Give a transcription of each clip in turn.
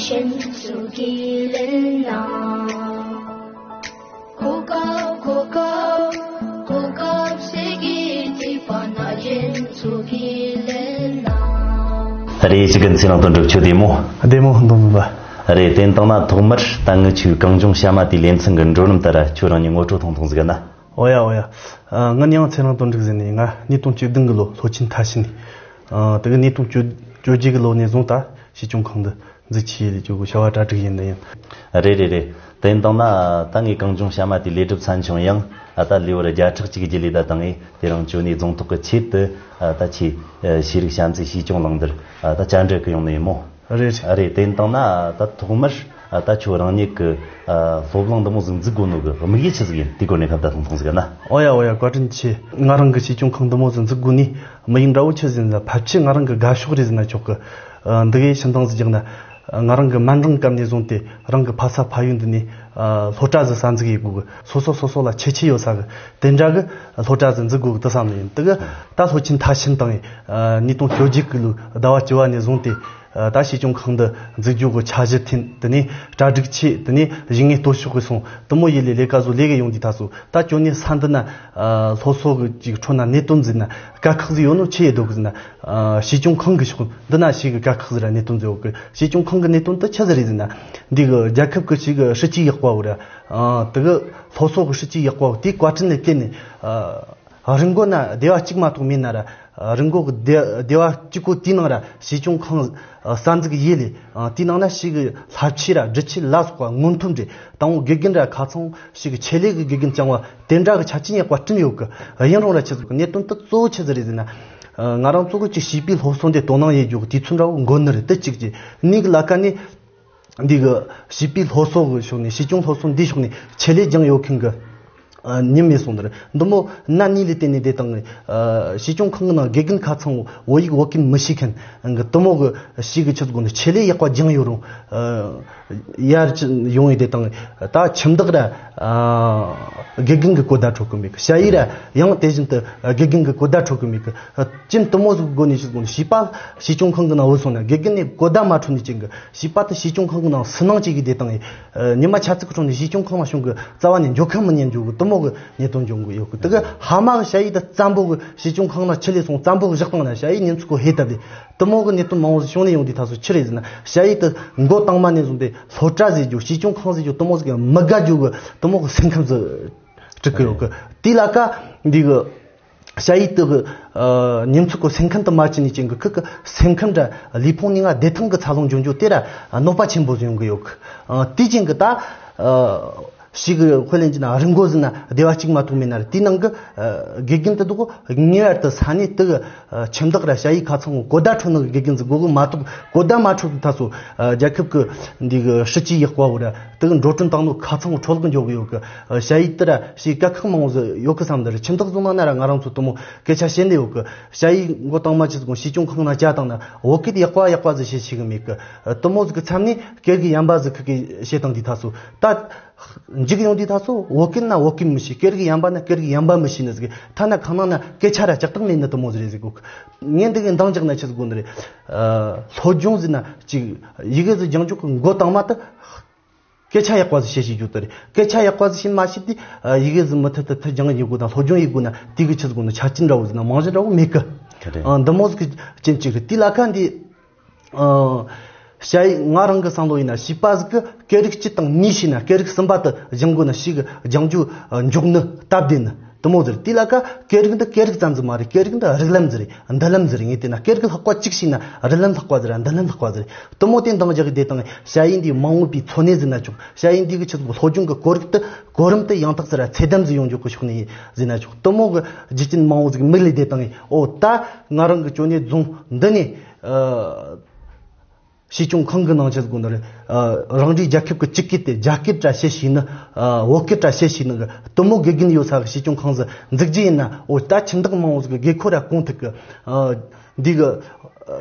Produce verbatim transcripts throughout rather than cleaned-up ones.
གཞན་ཚོགས་ཀྱིས་ལེན་ན། གོ་སྐབས་གོ་སྐབས་གོ་སྐབས་ཟེར་གྱི་དེ་པ་ན་གཞན་ཚོགས་ཀྱིས་ལེན་ན། རེད། ཞིག་གི་ཚེ་རིང་དོན་གྲུབ། ཁྱོད་བདེ་མོ། བདེ་མོ། འདང་མིན་པ། རེད། དེ་ཡིན་དང་ན་ཐོག་མར་ད་ངི་ཆུའི་གངས་ལྗོངས་བྱ་མ་དེའི་ལེ་ཚན་གྱི་འགྲོ་ལམ་ལྟར་ཁྱོད་རང་ཉིད་ངོ་སྤྲོད་ཐུང་ཐུང་ཟིག་ན། ཨོ་ཡ་ཨོ་ཡ། ཨ། ངའི་མྱིང་ཚེ་རིང་དོན་གྲུབ་ཟེར་ནས། ང་ཉིས་སྟོང་བཅུ་བདུན་གི་ལོ་ལྷོ་ཆེན་མཐའ་ཕྱིན་ནས། ཨ། དེ་གི་ཉིས་སྟོང་བཅུ་བཅོ་བརྒྱད་གི་ལོ་ནས་བཟུང་ད་ཞིབ་སྐྱོང་ཁང་དུ་འཛུལ་ཆེད་ལས་ཀྱི་བྱ་བ་གྲ་སྒྲིག་ཡིན་ནི་ཡིན། རེད་རེད་རེད། དེ་ཡིན་དང་ན་ད་ངས་གངས་ལྗོངས་བྱ་མ་དེའི་ལས་སྒྲུབ་ཚན་ཆུང་ཡང་ཨ་ད་ལེའུ་བརྒྱ་ཕྲག་གཅིག་བརྒྱུད་ལས་ད་དང་ངས་དེ་རིང་ཅོ་ནེ་རྫོང་ཐོག་གི་ཆེད་དུ་ཨ་ད་ཆེད་ཤེས་རིག་བྱམས་བརྩེའི་ཞིབ་སྐྱོང་གླེང་མདུན་ཨ་ད་བཅར་འདྲི་གི་ཡོང་ནི་ཡིན་མོ། རེད། རེད། དེ་ཡིན་དང་ན་ད་ཐོག་མར་ཨ་ད་ཁྱོད་རང་ཉིད་ཀྱི་ཨ་སློབ་གླིང་འདི་མོ་ཟིག་འཛུགས་དགོས་ནོ་གི་དམིགས་ཡུལ་ཆི་ཟིག་ཡིན། དེའི་སྐོར་ནས་ཁ་བརྡ་ཐུང་ཐུང་ཟིག་ན། ཨོ་ཡ་ཨོ་ཡ། བཀའ་དྲིན་ཆེ། ང་རང་གི་ཞིབ་སྐྱོང་ཁང་འདི་མོ་ཟིག་འཛུགས་དགོས་ནི་དམིགས་ཡུལ་འདྲ་བོ་ཆི་ཟིག་ཡིན་ན། ཕལ་ཆེར་ང་རང་གི་དགའ་ཕྱོགས་རེད་ཟེར་ན་ཆོག་གི། ཨ། འདི་གའི་ཕྱི་འདང་ཟིག་རྒྱག་ན། ཨ། ང་རང་གི་དམའ་འབྲིང་སྐབས་ནས་བཟུང་སྟེ་རང་གི་ཕ་ས་ཕ་ཡུལ་འདི་ནས་ཨ་སློབ་གྲྭ་ཟིག་གསར་འཛུགས་ཡེད་དགོས་གི། སོ་སོ་སོ་སོ་ལ་ཁྱད་ཆོས་ཡོད་ས་གི་དེ་འདྲ་གི་སློབ་གྲྭ་ཟིག་འཛུགས་དགོས་གི་དེ་བསམ་ནས་ཡིན། དེ་གི་ད་ལྷོ་ཆེན་མཐའ་ཕྱིན་བཏང་ཡིན། ཨ། ཉིས་སྟོང་བཅོ་བརྒྱད་གི་ལོའི་ཟླ་བ་བཅུ་བ་ནས་བཟུང་སྟེ། ཨ། ད་ཞིབ་སྐྱོང་ཁང་འདི་འཛུགས་རྒྱུ་གི་འཆར་གཞི་འཐེན། དེ་ནས་གྲ་སྒྲིག་བྱས། དེ་ནས་བཞུགས་གནས་སྟོད་ཕྱོགས་གི་སོང་དེ་མོ་ཡེ་ལས་ལས་ཀ་བཟོ་ལས་གི་ཡོང་དུས་ད་སོ་ད་ཅོ་ནེ་ས་འདི་ན་ཨ་སློབ་གསོ་གི་ཅིག་ཁྲོད་ན་གནད་དོན་ཟིག་ན་དཀའ་ཁག་ཟིག་ཡོད་ནོ་ཆི་ཡེད་དོ་གི་ཟིག་ན། ཨ། ཞིབ་སྐྱོང་ཁང་གི་ཕྱོགས་འདི་ན་ཞིག་གི་དཀའ་ཁག་ཟིག་ར་གནད་དོན་ཟིག་ཡོད་གི། ཞིབ་སྐྱོང་ཁང་གི་གནད་དོན་དེ་ཆི་ཟིག་རེད་ཟེར་ན། འདི་གི་རྒྱལ་ཁབ་གི་ཞིག་གི་སྲིད་ཇུས་ཡག་པ་བོ་ར། ཨ། དེ་གི་སློབ་གསོ་གི་སྲིད་ཇུས་ཡག་པ་བོ་དེའི་བཀའ་དྲིན་ལས་བརྟེན་ནས། ཨ། རི་མགོ་ན་སྡེ་བ་གཅིག་མ་གཏོགས་མེད་ན་ར། རི་མགོ་གི་སྡེ་སྡེ་བ་གཅིག་པོ་དེའི་ནང་ར་ཞིབ་སྐྱོང་ཁང་གསར་འཛུགས་ཡེ་ལས། ཨ། དེའི་ནང་ན་ཞིག་གི་ལྷ་བྱེས་ར་སྒྲིག་ཆས་ལ་སོགས་པ་སྔོན་ཐོན་རེད། དང་པོ་དགེ་རྒན་ར་ཁ་ཚང་ཞིག་གི་ཆེད་ལས་གི་དགེ་རྒན་རྐྱང་བ་དེ་འདྲ་གི་ཆ་རྐྱེན་ཡག་པ་བསྐྲུན་ཡོད་གི། ཡིན་རུང་ར་ཆི་ཟིག་གི་གནད་དོན་དེ་གཙོ་བོ་ཆི་ཟིག་རེད་ཟེར་ན། ཨ། ང་རང་ཚོ་གི་ཅིག་བྱིས་པའི་སློབ་གསོ་འདི་དོ་སྣང་ཡེད་རྒྱུ་གི་དུས་ཚོད་འདྲ་བོ་འགོར་ནི་རེད། དེ་གཅིག་གི་གཉིས་གི་ལ་ཀ་ནི། འདི་གི་བྱིས་པའི་སློབ་གསོ་གི་ཕྱོགས་ནས། ཞིབ་སྐྱོང་སློབ་གསོ་འདིའི་ཕྱོགས་ནས་ཆེད་ལས་སྦྱངས་ཡོད་མཁན་གི་ཨ་ཉིན་མེད་སོང་ནི་རེད། འདི་མོ་གནད་གཉིས་ལས་བརྟེན་ནས་དེ་དང་། ཨ། ཞིབ་སྐྱོང་ཁང་གི་ནང་དགེ་རྒན་ཁ་ཚང་བོད་ཡིག་བོད་སྐད་མི་ཤེས་མཁན་གི་དེ་མོ་གི་ཞིག་གི་ཆི་ཟིག་གོ་ནི་ཆེད་ལས་ཡག་པ་སྦྱངས་ཡོད་རུང་། ཨ། ཡར་ཅི་ཡོང་ཡི་དེ་དང་། ད་ཁྱིམ་བདག་ར་ཨ་དགེ་རྒན་གི་གོ་བརྡ་འཕྲོད་གི་མེད་གི། ཞ་ཡི་ར་ཡང་དེ་བཞིན་དུ་དགེ་རྒན་གི་གོ་བརྡ་འཕྲོད་གི་མེད་གི། ཨ། ཅི་དེ་མོ་ཟིག་གོ་ནི་ཆི་ཟིག་གོ་ནི་བྱིས་པ་ཞིབ་སྐྱོང་ཁང་གི་ནང་བུད་སོང་ན་དགེ་རྒན་ནས་གོ་བརྡ་མ་འཕྲོད་ནི་ཅན་གི། བྱིས་པ་དེ་ཞིབ་སྐྱོང་ཁང་གི་ནང་སུན་སྣང་སྐྱེ་གི་དེ་དང་། ཨ། ཉི་མ་ཆ་ཙིག་གི་ཁྲོད་ནས་ཞིབ་སྐྱོང་ཁང་ལ་བྱུང་གི་རྩ་བ་ནས་འགྱོ་ཁ་མི་ཉན་རྒྱུ་གི་དེ་མོ་གི་གནད་དོན་འབྱུང་གི་ཡོད་གི། དེ་གི་ཕ་མ་གི་ཞ་ཡི་དེ་རྩམ་པོ་གི་ཞིབ་སྐྱོང་ཁང་ནང་ཆི་ལས་སོང་རྩམ་པོ་གི་བཞག་བཏང་ན་ཞ་ཡི་ཉིན་ཚུགས་གོ་ཧེ་ཐབས་ལས། དེ་མོ་གི་གནད་དོན་མང་བོ་ཞིག་བྱུང་ནས་ཡོང་དུས་ད་སོ་ཆི་རེད་ཟེར་ན། ཞ་ཡི་དེ་མགོ་དང་མ་ནས་བཟུང་སྟེ་སློབ་གྲྭ་ཟེར་རྒྱུ་ཞིབ་སྐྱོང་ཁང་ཟེར་རྒྱུ་དེ་མོ་ཟིག་གི་མི་དགའ་རྒྱུ་གི་དེ་མོ་གི་སེམས་ཁམས་ཟིག་སྒྲིག་གི་ཡོད་གི། དེ་ལ་ཀ་འདི་གི་ཞ་ཡི་དེ་གི་ཨ་ཉིན་ཚུགས་གི་སེམས་ཁམས་དེ་མ་བྱས་ནས་ཅན་གི་ཁུ་གི་སེམས་ཁམས་འདྲ་ལུས་ཕུང་ནི་ང་བདེ་ཐང་གི་འཚར་ལོངས་འབྱུང་རྒྱུ་དེ་ར་གནོད་པ་ཆེན་པོ་ཟིག་ཡོང་གི་ཡོད་གི། ཨ། དེ་ཅན་གི་ད་ཨ་ཞིག་གི་དཔེ་ལེན་གྱི་ན་རི་མགོ་ཟིན་ན་སྡེ་བ་གཅིག་མ་གཏོགས་མེད་ན་ར། དེའི་ནང་གི་ཨ་དགེ་རྒན་དེ་དག་ངེས་པར་དུ་ས་གནས་དེ་གི་ཨ་ཁྱིམ་བདག་ར་ཞ་ཡི་ཁ་ཚང་བོ་གོ་བརྡ་འཕྲོད་ནི་གི་དགེ་རྒན་ཟིག་དགོས་གི་མ་གཏོགས། གོ་བརྡ་མ་འཕྲོད་གི་ད་སོ་ཨ་རྒྱལ་ཁབ་གི་འདི་གི་སྲིད་ཇུས་ཡག་པ་བོ་ར་དེ་གི་འགྲོ་གྲོན་བཏང་ནོ་ཁ་ཚང་བོ་འཕྲོ་བརླག་འགྱོ་གི་ཡོད་གི། ཨ་ཞ་ཡི་དེ་ར་ཞིག་དཀའ་ཁག་མང་བོ་ཟིག་ཡོད་གི་བསམ། འདི་ར་ཁྱིམ་བདག་ཚོ་ནང་ན་ར་ང་རང་ཚོ་དེ་མོ་སྐད་ཆ་བཤད་ནི་ཡོད་གི། ཞ་ཡི་མགོ་དང་མ་ཅི་ཟིག་གོ་ཞིབ་སྐྱོང་ཁང་ནང་བཅར་བཏང་ན་བོད་སྐད་ཡག་པ་ཡག་པ་ཟིག་བཤད་ཤེས་གི་མེད་གི། ཨ་དེ་མོ་ཟིག་གི་མཚམས་ནས་སྐད་གི་ཡན་པ་ཟིག་ཁུ་གི་བཤད་བཏང་དུས་ད་སོ་ད། འཇིག་ཡོང་དུས་ད་ཚོ་བོད་སྐད་ན་བོད་སྐད་མི་ཤེས། སྐད་རིགས་ཡན་པ་ན་སྐད་རིགས་ཡན་པ་མི་ཤེས་ནི་ཟིག་ཐ་ན་ཁང་ནང་ན་སྐད་ཆ་ར་ལྕགས་སྟག་མེད་ནི་དེ་མོ་ཟིག་རེད་ཟེར་གོ། ངས་འདི་གི་འདང་རྒྱག་ན་ཆི་ཟིག་གོ་ནི་རེད། ཨ་སློབ་སྦྱོང་ཟེར་ན་ཅིག་ཡི་གེ་ཟིག་སྦྱང་རྒྱུ་གི་མགོ་དང་མ་དེ་སྐད་ཆ་ཡག་པ་ཟིག་བཤད་ཤེས་རྒྱུ་དེ་རེད། སྐད་ཆ་ཡག་པ་ཟིག་བཤད་མ་ཤེས་དུས་ཨ་ཡི་གེ་ཟིག་མུ་མཐུད་དུ་མཐུད་སྦྱང་ཡི་དགོས་དང་སློབ་སྦྱོང་ཡི་དགོས་ན་དེ་གི་ཆི་ཟིག་གོ་ནི་ཆ་རྐྱེན་འདྲ་བོ་ཟིག་ན་མང་གཞི་འདྲ་བོ་མེད་གི། ག་རེ། ཨ་འདི་མོ་ཟིག་གི་རྐྱེན་གཅིག་རེད། དེ་ལ་ཁ་འདི། ཨ། ཞ་ཡི་ང་རང་གི་བསམ་བློ་ཡིན་ན་བྱིས་པ་ཟིག་གི་སྐད་རིགས་གཅིག་དང་གཉིས་ཤེས་ན་སྐད་རིགས་གསུམ་པ་དེ་སྦྱང་དགོས་ན་ཞིག་སྦྱང་རྒྱུ་མགྱོགས་ནི་སྟབས་བདེ་ནི་དེ་མོ་ཟིག་རེད། དེ་ལ་ཀ་སྐད་རིགས་འདི་སྐད་རིགས་ཙམ་ཟིག་མ་རེད། སྐད་རིགས་འདི་རིགས་ལམ་ཟིག་རེད། མདུན་ལམ་ཟིག་རེད། ངས་བལྟས་ན་སྐད་རིགས་ལྷག་པ་གཅིག་ཤེས་ན་རིགས་ལམ་ལྷག་པ་ཟིག་རེད། མདུན་ལམ་ལྷག་པ་ཟིག་རེད། དེ་མོ་དེ་འདང་རྒྱག་གི་བསྡད་དང་ཞ་ཡི་འདི་མ་འོངས་པའི་འཚོ་གནས་ཟིག་ན་ཆོག་ཞ་ཡི་འདི་གི་ཆི་ཟིག་སློབ་སྦྱོང་གི་གོ་རིམ་དེ་གོ་རིམ་དེ་ཡང་དག་ཟིག་ར་ཚད་ལྡན་ཟིག་ཡོང་རྒྱུ་གི་ཕྱོགས་ནས་ཟིག་ན་ཆོག་དེ་མོ་གི་རྒྱུ་རྐྱེན་མང་བོ་ཟིག་མིག་ལས་བསྡད་དང་ཨོ་ད་ང་རང་གི་ཅོ་ནེ་རྫོང་འདི་ནས། ཨ། ཞིབ་སྐྱོང་ཁང་གི་ནང་ཆི་ཟིག་དགོས་ནི་རེད། ཨ། རང་རེའི་རྒྱལ་ཁབ་ཀྱི་སྤྱི་སྐད་དེ་རྒྱ་སྐད་ར་བཤད་ཤེས་ནི། ཨ། བོད་སྐད་ར་བཤད་ཤེས་ནི་གི་དེ་མོ་དགེ་རྒན་ཡོད་ས་གི་ཞིབ་སྐྱོང་ཁང་ཟིག་འཛུགས་རྒྱུ་ཡིན་ན་ཨོ་ད་ཁྱིམ་བདག་མང་བོ་ཟིག་གི་དགོས་མཁོ་ར་སྐོང་ཐུབ་གི། ཨ། འདི་གི་ཨ་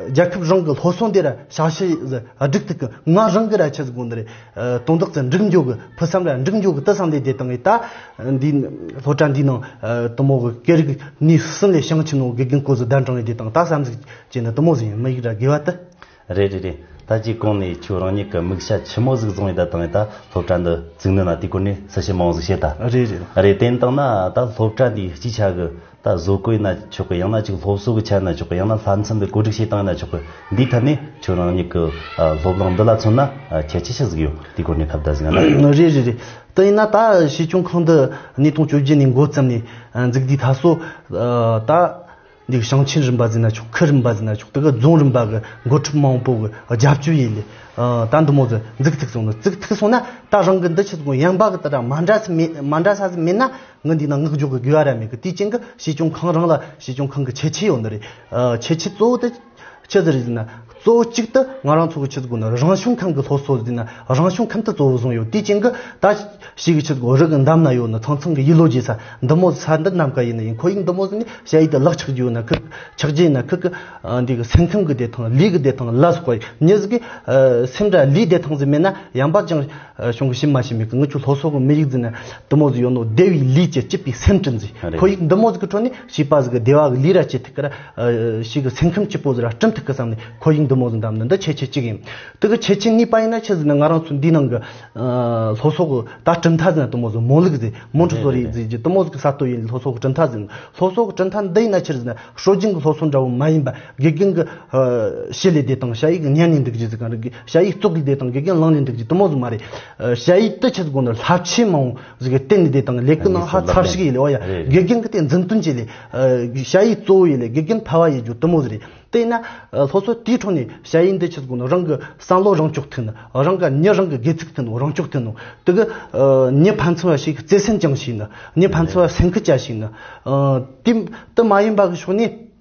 རྒྱལ་ཁབ་རང་གི་སློབ་གསོ་འདི་ར་ཞབས་ཕྱི་ཟིག་སྒྲིག་ཐུབ་གི། ང་རང་གི་ར་ཆི་ཟིག་དགོས་ནི་རེད། ཨ། དོན་དག་ཟིག་འགྲིག་འགྱོ་གི། ཕུགས་བསམ་ར་འགྲིག་འགྱོ་གི་དེ་བསམ་ལས་བསྡད་དང་ངས་ད་འདི་སློབ་གྲྭ་འདིའི་ནང་ཨ་དེ་མོ་གི་སྐད་རིགས་གཉིས་གསུམ་ལས་བྱང་ཆུབ་ནོ་དགེ་རྒན་སྐོར་ཟིག་གདན་དྲངས་ནས་བསྡད་དང་ད་བསམ་གཟིགས་བྱས་ནས་དེ་མོ་ཟིག་ཡིན། མི་ཡིག་ར་དགེ་བ་དེ། རེད་རེད་རེད། ད་ཅིག་གོང་ནས་ཁྱོད་རང་ཉིད་ཀྱི་དམིགས་བྱ་ཆི་མོ་ཟིག་བཟུང་ཡོད་ད་བཏང་ཡོད་ད་སློབ་གྲྭ་འདི་བཙུགས་ནི་ན་དེ་སྐོར་ནས་གསལ་བཤད་མང་བོ་ཟིག་བྱེད་ད། རེད་རེད། རེད། དེ་ཡིན་བཏང་ན་ད་སློབ་གྲྭ་འདིའི་སྤྱི་ཆ་གི་ད་བཟོ་བཀོད་ཡིན་ན་ཆོག་གི། ཡང་ན་ཅིག་སློབ་གསོ་གི་ཆ་ཡིན་ན་ཆོག་གི། ཡང་ན་བསླབ་ཚན་འདི་བཀོད་སྒྲིག་བྱེད་སྟངས་ཡིན་ན་ཆོག་གི། འདིའི་ཐད་ནས་ཁྱོད་རང་ཉིད་ཀྱི་ཨ་སློབ་གླིང་འདི་ལ་མཚོན་ན་ཨ་ཁྱད་ཆོས་ཆི་ཟིག་ཡོད། དེ་སྐོར་ནས་ཁ་བརྡ་ཟིག་ཡིན་ན། རེད་རེད་རེད། དེ་ཡིན་ན་ད་བྱིས་སྐྱོང་ཁང་འདི་ཉིས་སྟོང་བཅོ་བརྒྱད་ནས་འགོ་བརྩམས་ནས་ཨ་འཛུགས་དུས་ད་སོ་ཨ་ད། འདི་གི་ཞིང་ཆེན་རིམ་པ་ཟེར་ན་ཆོག་ཁུལ་རིམ་པ་ཟེར་ན་ཆོག་དེ་གི་རྫོང་རིམ་པ་གི་འགོ་ཁྲིད་མང་པོ་གི་རྒྱབ་སྐྱོར་ཡིན་ལེ། ཨ་ད་འདི་མོ་ཟིག་འཛུགས་ཐུབ་སོང་ནི། འཛུགས་ཐུབ་སོང་ན་ད་རང་གི་འདི་ཆི་ཟིག་ཡན་པ་གི་ད་ར་མ་འདྲ་ས་མེད། མ་འདྲ་ས་ཟིག་མེད་ན་ངི་འདི་ན་ངག་འཇོག་གི་དགོས་བ་ར་མེད་གི། དེའི་རྐྱེན་གི་བྱིས་སྐྱོང་ཁང་རང་ལ་བྱིས་སྐྱོང་ཁང་གི་ཁྱད་ཆོས་ཡོད་ནི་རེད། ཨ་ཁྱད་ཆོས་གཙོ་བོ་དེ་ཆི་ཟིག་རེད་ཟེར་ན། གཙོ་བོ་གཅིག་ཏུ་ང་རང་ཚོ་གི་ཆི་ཟིག་དགོས་ན་རང་བྱུང་ཁམས་ཀྱི་སློབ་གསོ་ཟེར་ན་རང་བྱུང་ཁམས་དེ་གཙོ་བོ་བཟུང་ཡོད། དེའི་རྐྱེན་གི་ད་ཞིག་གི་ཆི་ཟིག་རི་གི་འདབས་ན་ཡོད་ནི་ཚང་ཚང་གི་ཡིད་བློ་རྒྱས་ས་འདི་མོ་ས་འདི་ནམ་མཁའ་ཡིན་ནི་ཡིན། ཁོ་ཡིག་འདི་མོ་ཟིག་ནི་ཞ་ཡིག་དེ་ལག་ཆགས་རྒྱུ་ཡོད་ན་ཁི་ཆགས་རྒྱུ་ཡིན་ན་ཁི་གི་འདི་གི་སེམས་ཁམས་གི་བདེ་ཐང་ལུས་གི་བདེ་ཐང་ལ་སོགས་པ་མྱི་ཟིག་གི་སེམས་དྲ་ལུས་བདེ་ཐང་ཟིག་མེད་ན་ཡན་པ་ཅང་ཨ་བྱུང་གི་ཤི་མ་ཤི་མེད་གི། ངི་ཆོ་སློབ་གསོ་གི་མི་རིགས་ཟིན་ན་དུ་མོ་ཟིག་ཡོད་ནོ། བདེ་བའི་ལུས་ཀྱི་སྐྱིད་པའི་སེམས་བསྐྲུན་ཟིག་རེད། ཁོ་ཡིག་འདི་མོ་ཟིག་གི་ཁྲོད་ནས་བྱིས་པ་ཟིག་གི་བདེ་བ་གི་ལུས་ར་སྐྱིད་ཐུབ་ཀི་ར། ཨ་ཞིག་གི་སེམས་ཁམས་སྐྱིད་པོ་ཟིག་ར་བསྐྲུན་ཐུབ་ཀི་བསམ་ནས་ཁོ་ཡིག་འདི་མོ་ཟིག་འདམ་ནི་འདི་ཁྱད་ཆོས་གཅིག་ཡིན། དེ་གི་ཁྱད་ཆོས་གཉིས་པ་ཡིན་ན་ཆི་ཟིག་ན་ང་རང་ཚོ་འདི་ནང་གི་ཨ་སློབ་གསོ་གི་ད་གྲུབ་མཐའ་ཟིག་ན་དུ་མོ་ཟིག་མོ་ལུག་ཟིག་མོ་འཁྲུ་བཟོ་རེད་ཟིག་གི་དུ་མོ་ཟིག་གི་གསར་གཏོད་ཡིན། སློབ་གསོ་གི་གྲུབ་མཐའ་ཟིག་སློབ་གསོ་གི་གྲུབ་མཐའ་འདི་ཡིན་ན་ཆི་ཟིག་ན་སྲོལ་རྒྱུན་གི་སློབ་གསོ་འདྲ་བོ་མ་ཡིན་པ་དགེ་རྒན་གི་ཨ་ཞི་ལས་བདེ་དང་ཞ་ཡིག་གི་ཉན་ནས་འདུག་རྒྱུ་ཟིག་གང་རེད། ཞ་ཡིག་བཙོག་གི་བདེ་དང་དགེ་རྒན་ལངས་ནས་འདུག་རྒྱུ་དུ་མོ་ཟིག་མ་རེད། ཨ་ཞ་ཡིག་དུ་ཆི་ཟིག་དགོས་ན་ལྷབ་ཆེ་མང་བོ་ཟིག་གི་བསྟན་ནས་བདེ་དང་ལས་ཀི་ནང་ཧ་ཚར་ཞིག་ཡིན་ལེ། འོ་ཡ་དགེ་རྒན་གི་དེ་འཛིན་སྟོན་བྱེད་ལེ། ཞ་ཡིག་གཙོ་བོ་ཡིན་ལེ། དགེ་རྒན་ཕལ་བ་ཡིན་རྒྱུ་དུ་མོ་ཟིག་རེད། དེ་ཡིན་ན་སློབ་གསོ་དེའི་ཁྲོད་ནས་ཞ་ཡིག་འདི་ཆི་ཟིག་དགོས་ན་རང་གི་བསམ་བློ་རང་སྐྱོག་ཐུབ་ནི། རང་གི་མྱི་རང་གི་དགེ་ཚུགས་ཐུབ་ནི། རང་སྐྱོག་ཐུབ་ནི། དེ་གི་མྱི་ཕན་ཚུན་བ་ཞིག་བརྩེ་སེམས་ཀྱང་ཞིག་ནི། མྱི་ཕན་ཚུན་བ་སེམས་ཁུར་ཅན་ཞིག་ནི། དེ་དུ་མ་ཡིན་པ་གི་ཕྱོགས་ནས།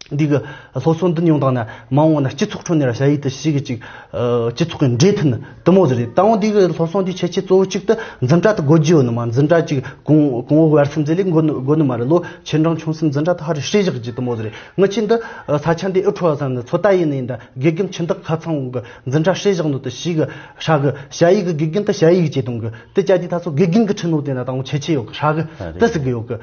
འདི་གི་སློབ་གསོ་འདི་ཡོང་དང་ན་མ་འོངས་ན་སྤྱི་ཚོགས་ཁྲོད་ནས་ར་ཞ་ཡིག་དེ་ཞིག་གི་ཅིག་ཨ་སྤྱི་ཚོགས་ཀྱི་འབྲེལ་མཐུད་ནི་དུ་མོ་ཟིག་རེད། ད་འོང་འདི་གི་སློབ་གསོ་འདི་ཁྱད་ཆོས་གཙོ་བོ་གཅིག་ཏུ་འཛིན་གྲྭ་དུ་དགོས་རྒྱུ་ཡོད་ནི་མ། འཛིན་གྲྭ་ཅིག་གོང་གོང་འོག་བར་གསུམ་ཟེར་ལས་འགོ་ནི་འགོ་ནི་མ་རེད། ལོ་ཆེ་འབྲིང་ཆུང་གསུམ་འཛིན་གྲྭ་དུ་ཧ་རི་ཧྲེ་བཞག་ཅིག་དུ་མོ་ཟིག་རེད། ངི་ཆེ་འདི་ས་ཆ་འདི་ཨུ་ཁྲོ་བ་ས་ནི་ཚོ་ལྟ་ཡིན་ནི་ཡིན། ད་དགེ་རྒན་ཁྱིམ་བདག་ཁ་ཚང་གི་འཛིན་གྲྭ་ཧྲེ་བཞག་ནོ་དུ་ཞིག་གི་ཧྲ་གི་ཞ་ཡིག་གི་དགེ་རྒན་དུ་ཞ་ཡིག་ཅེས་དུང་གི་དུ་ཅ་དི་ད་སོ་དགེ་རྒན་གི་ཁྲིད་ནོ་དེ་ན་ད་འོང་ཁྱད་ཆོས་ཡོད་གི་ཧྲ་གི་དུ་ཟིག་གི་ཡོད་གི།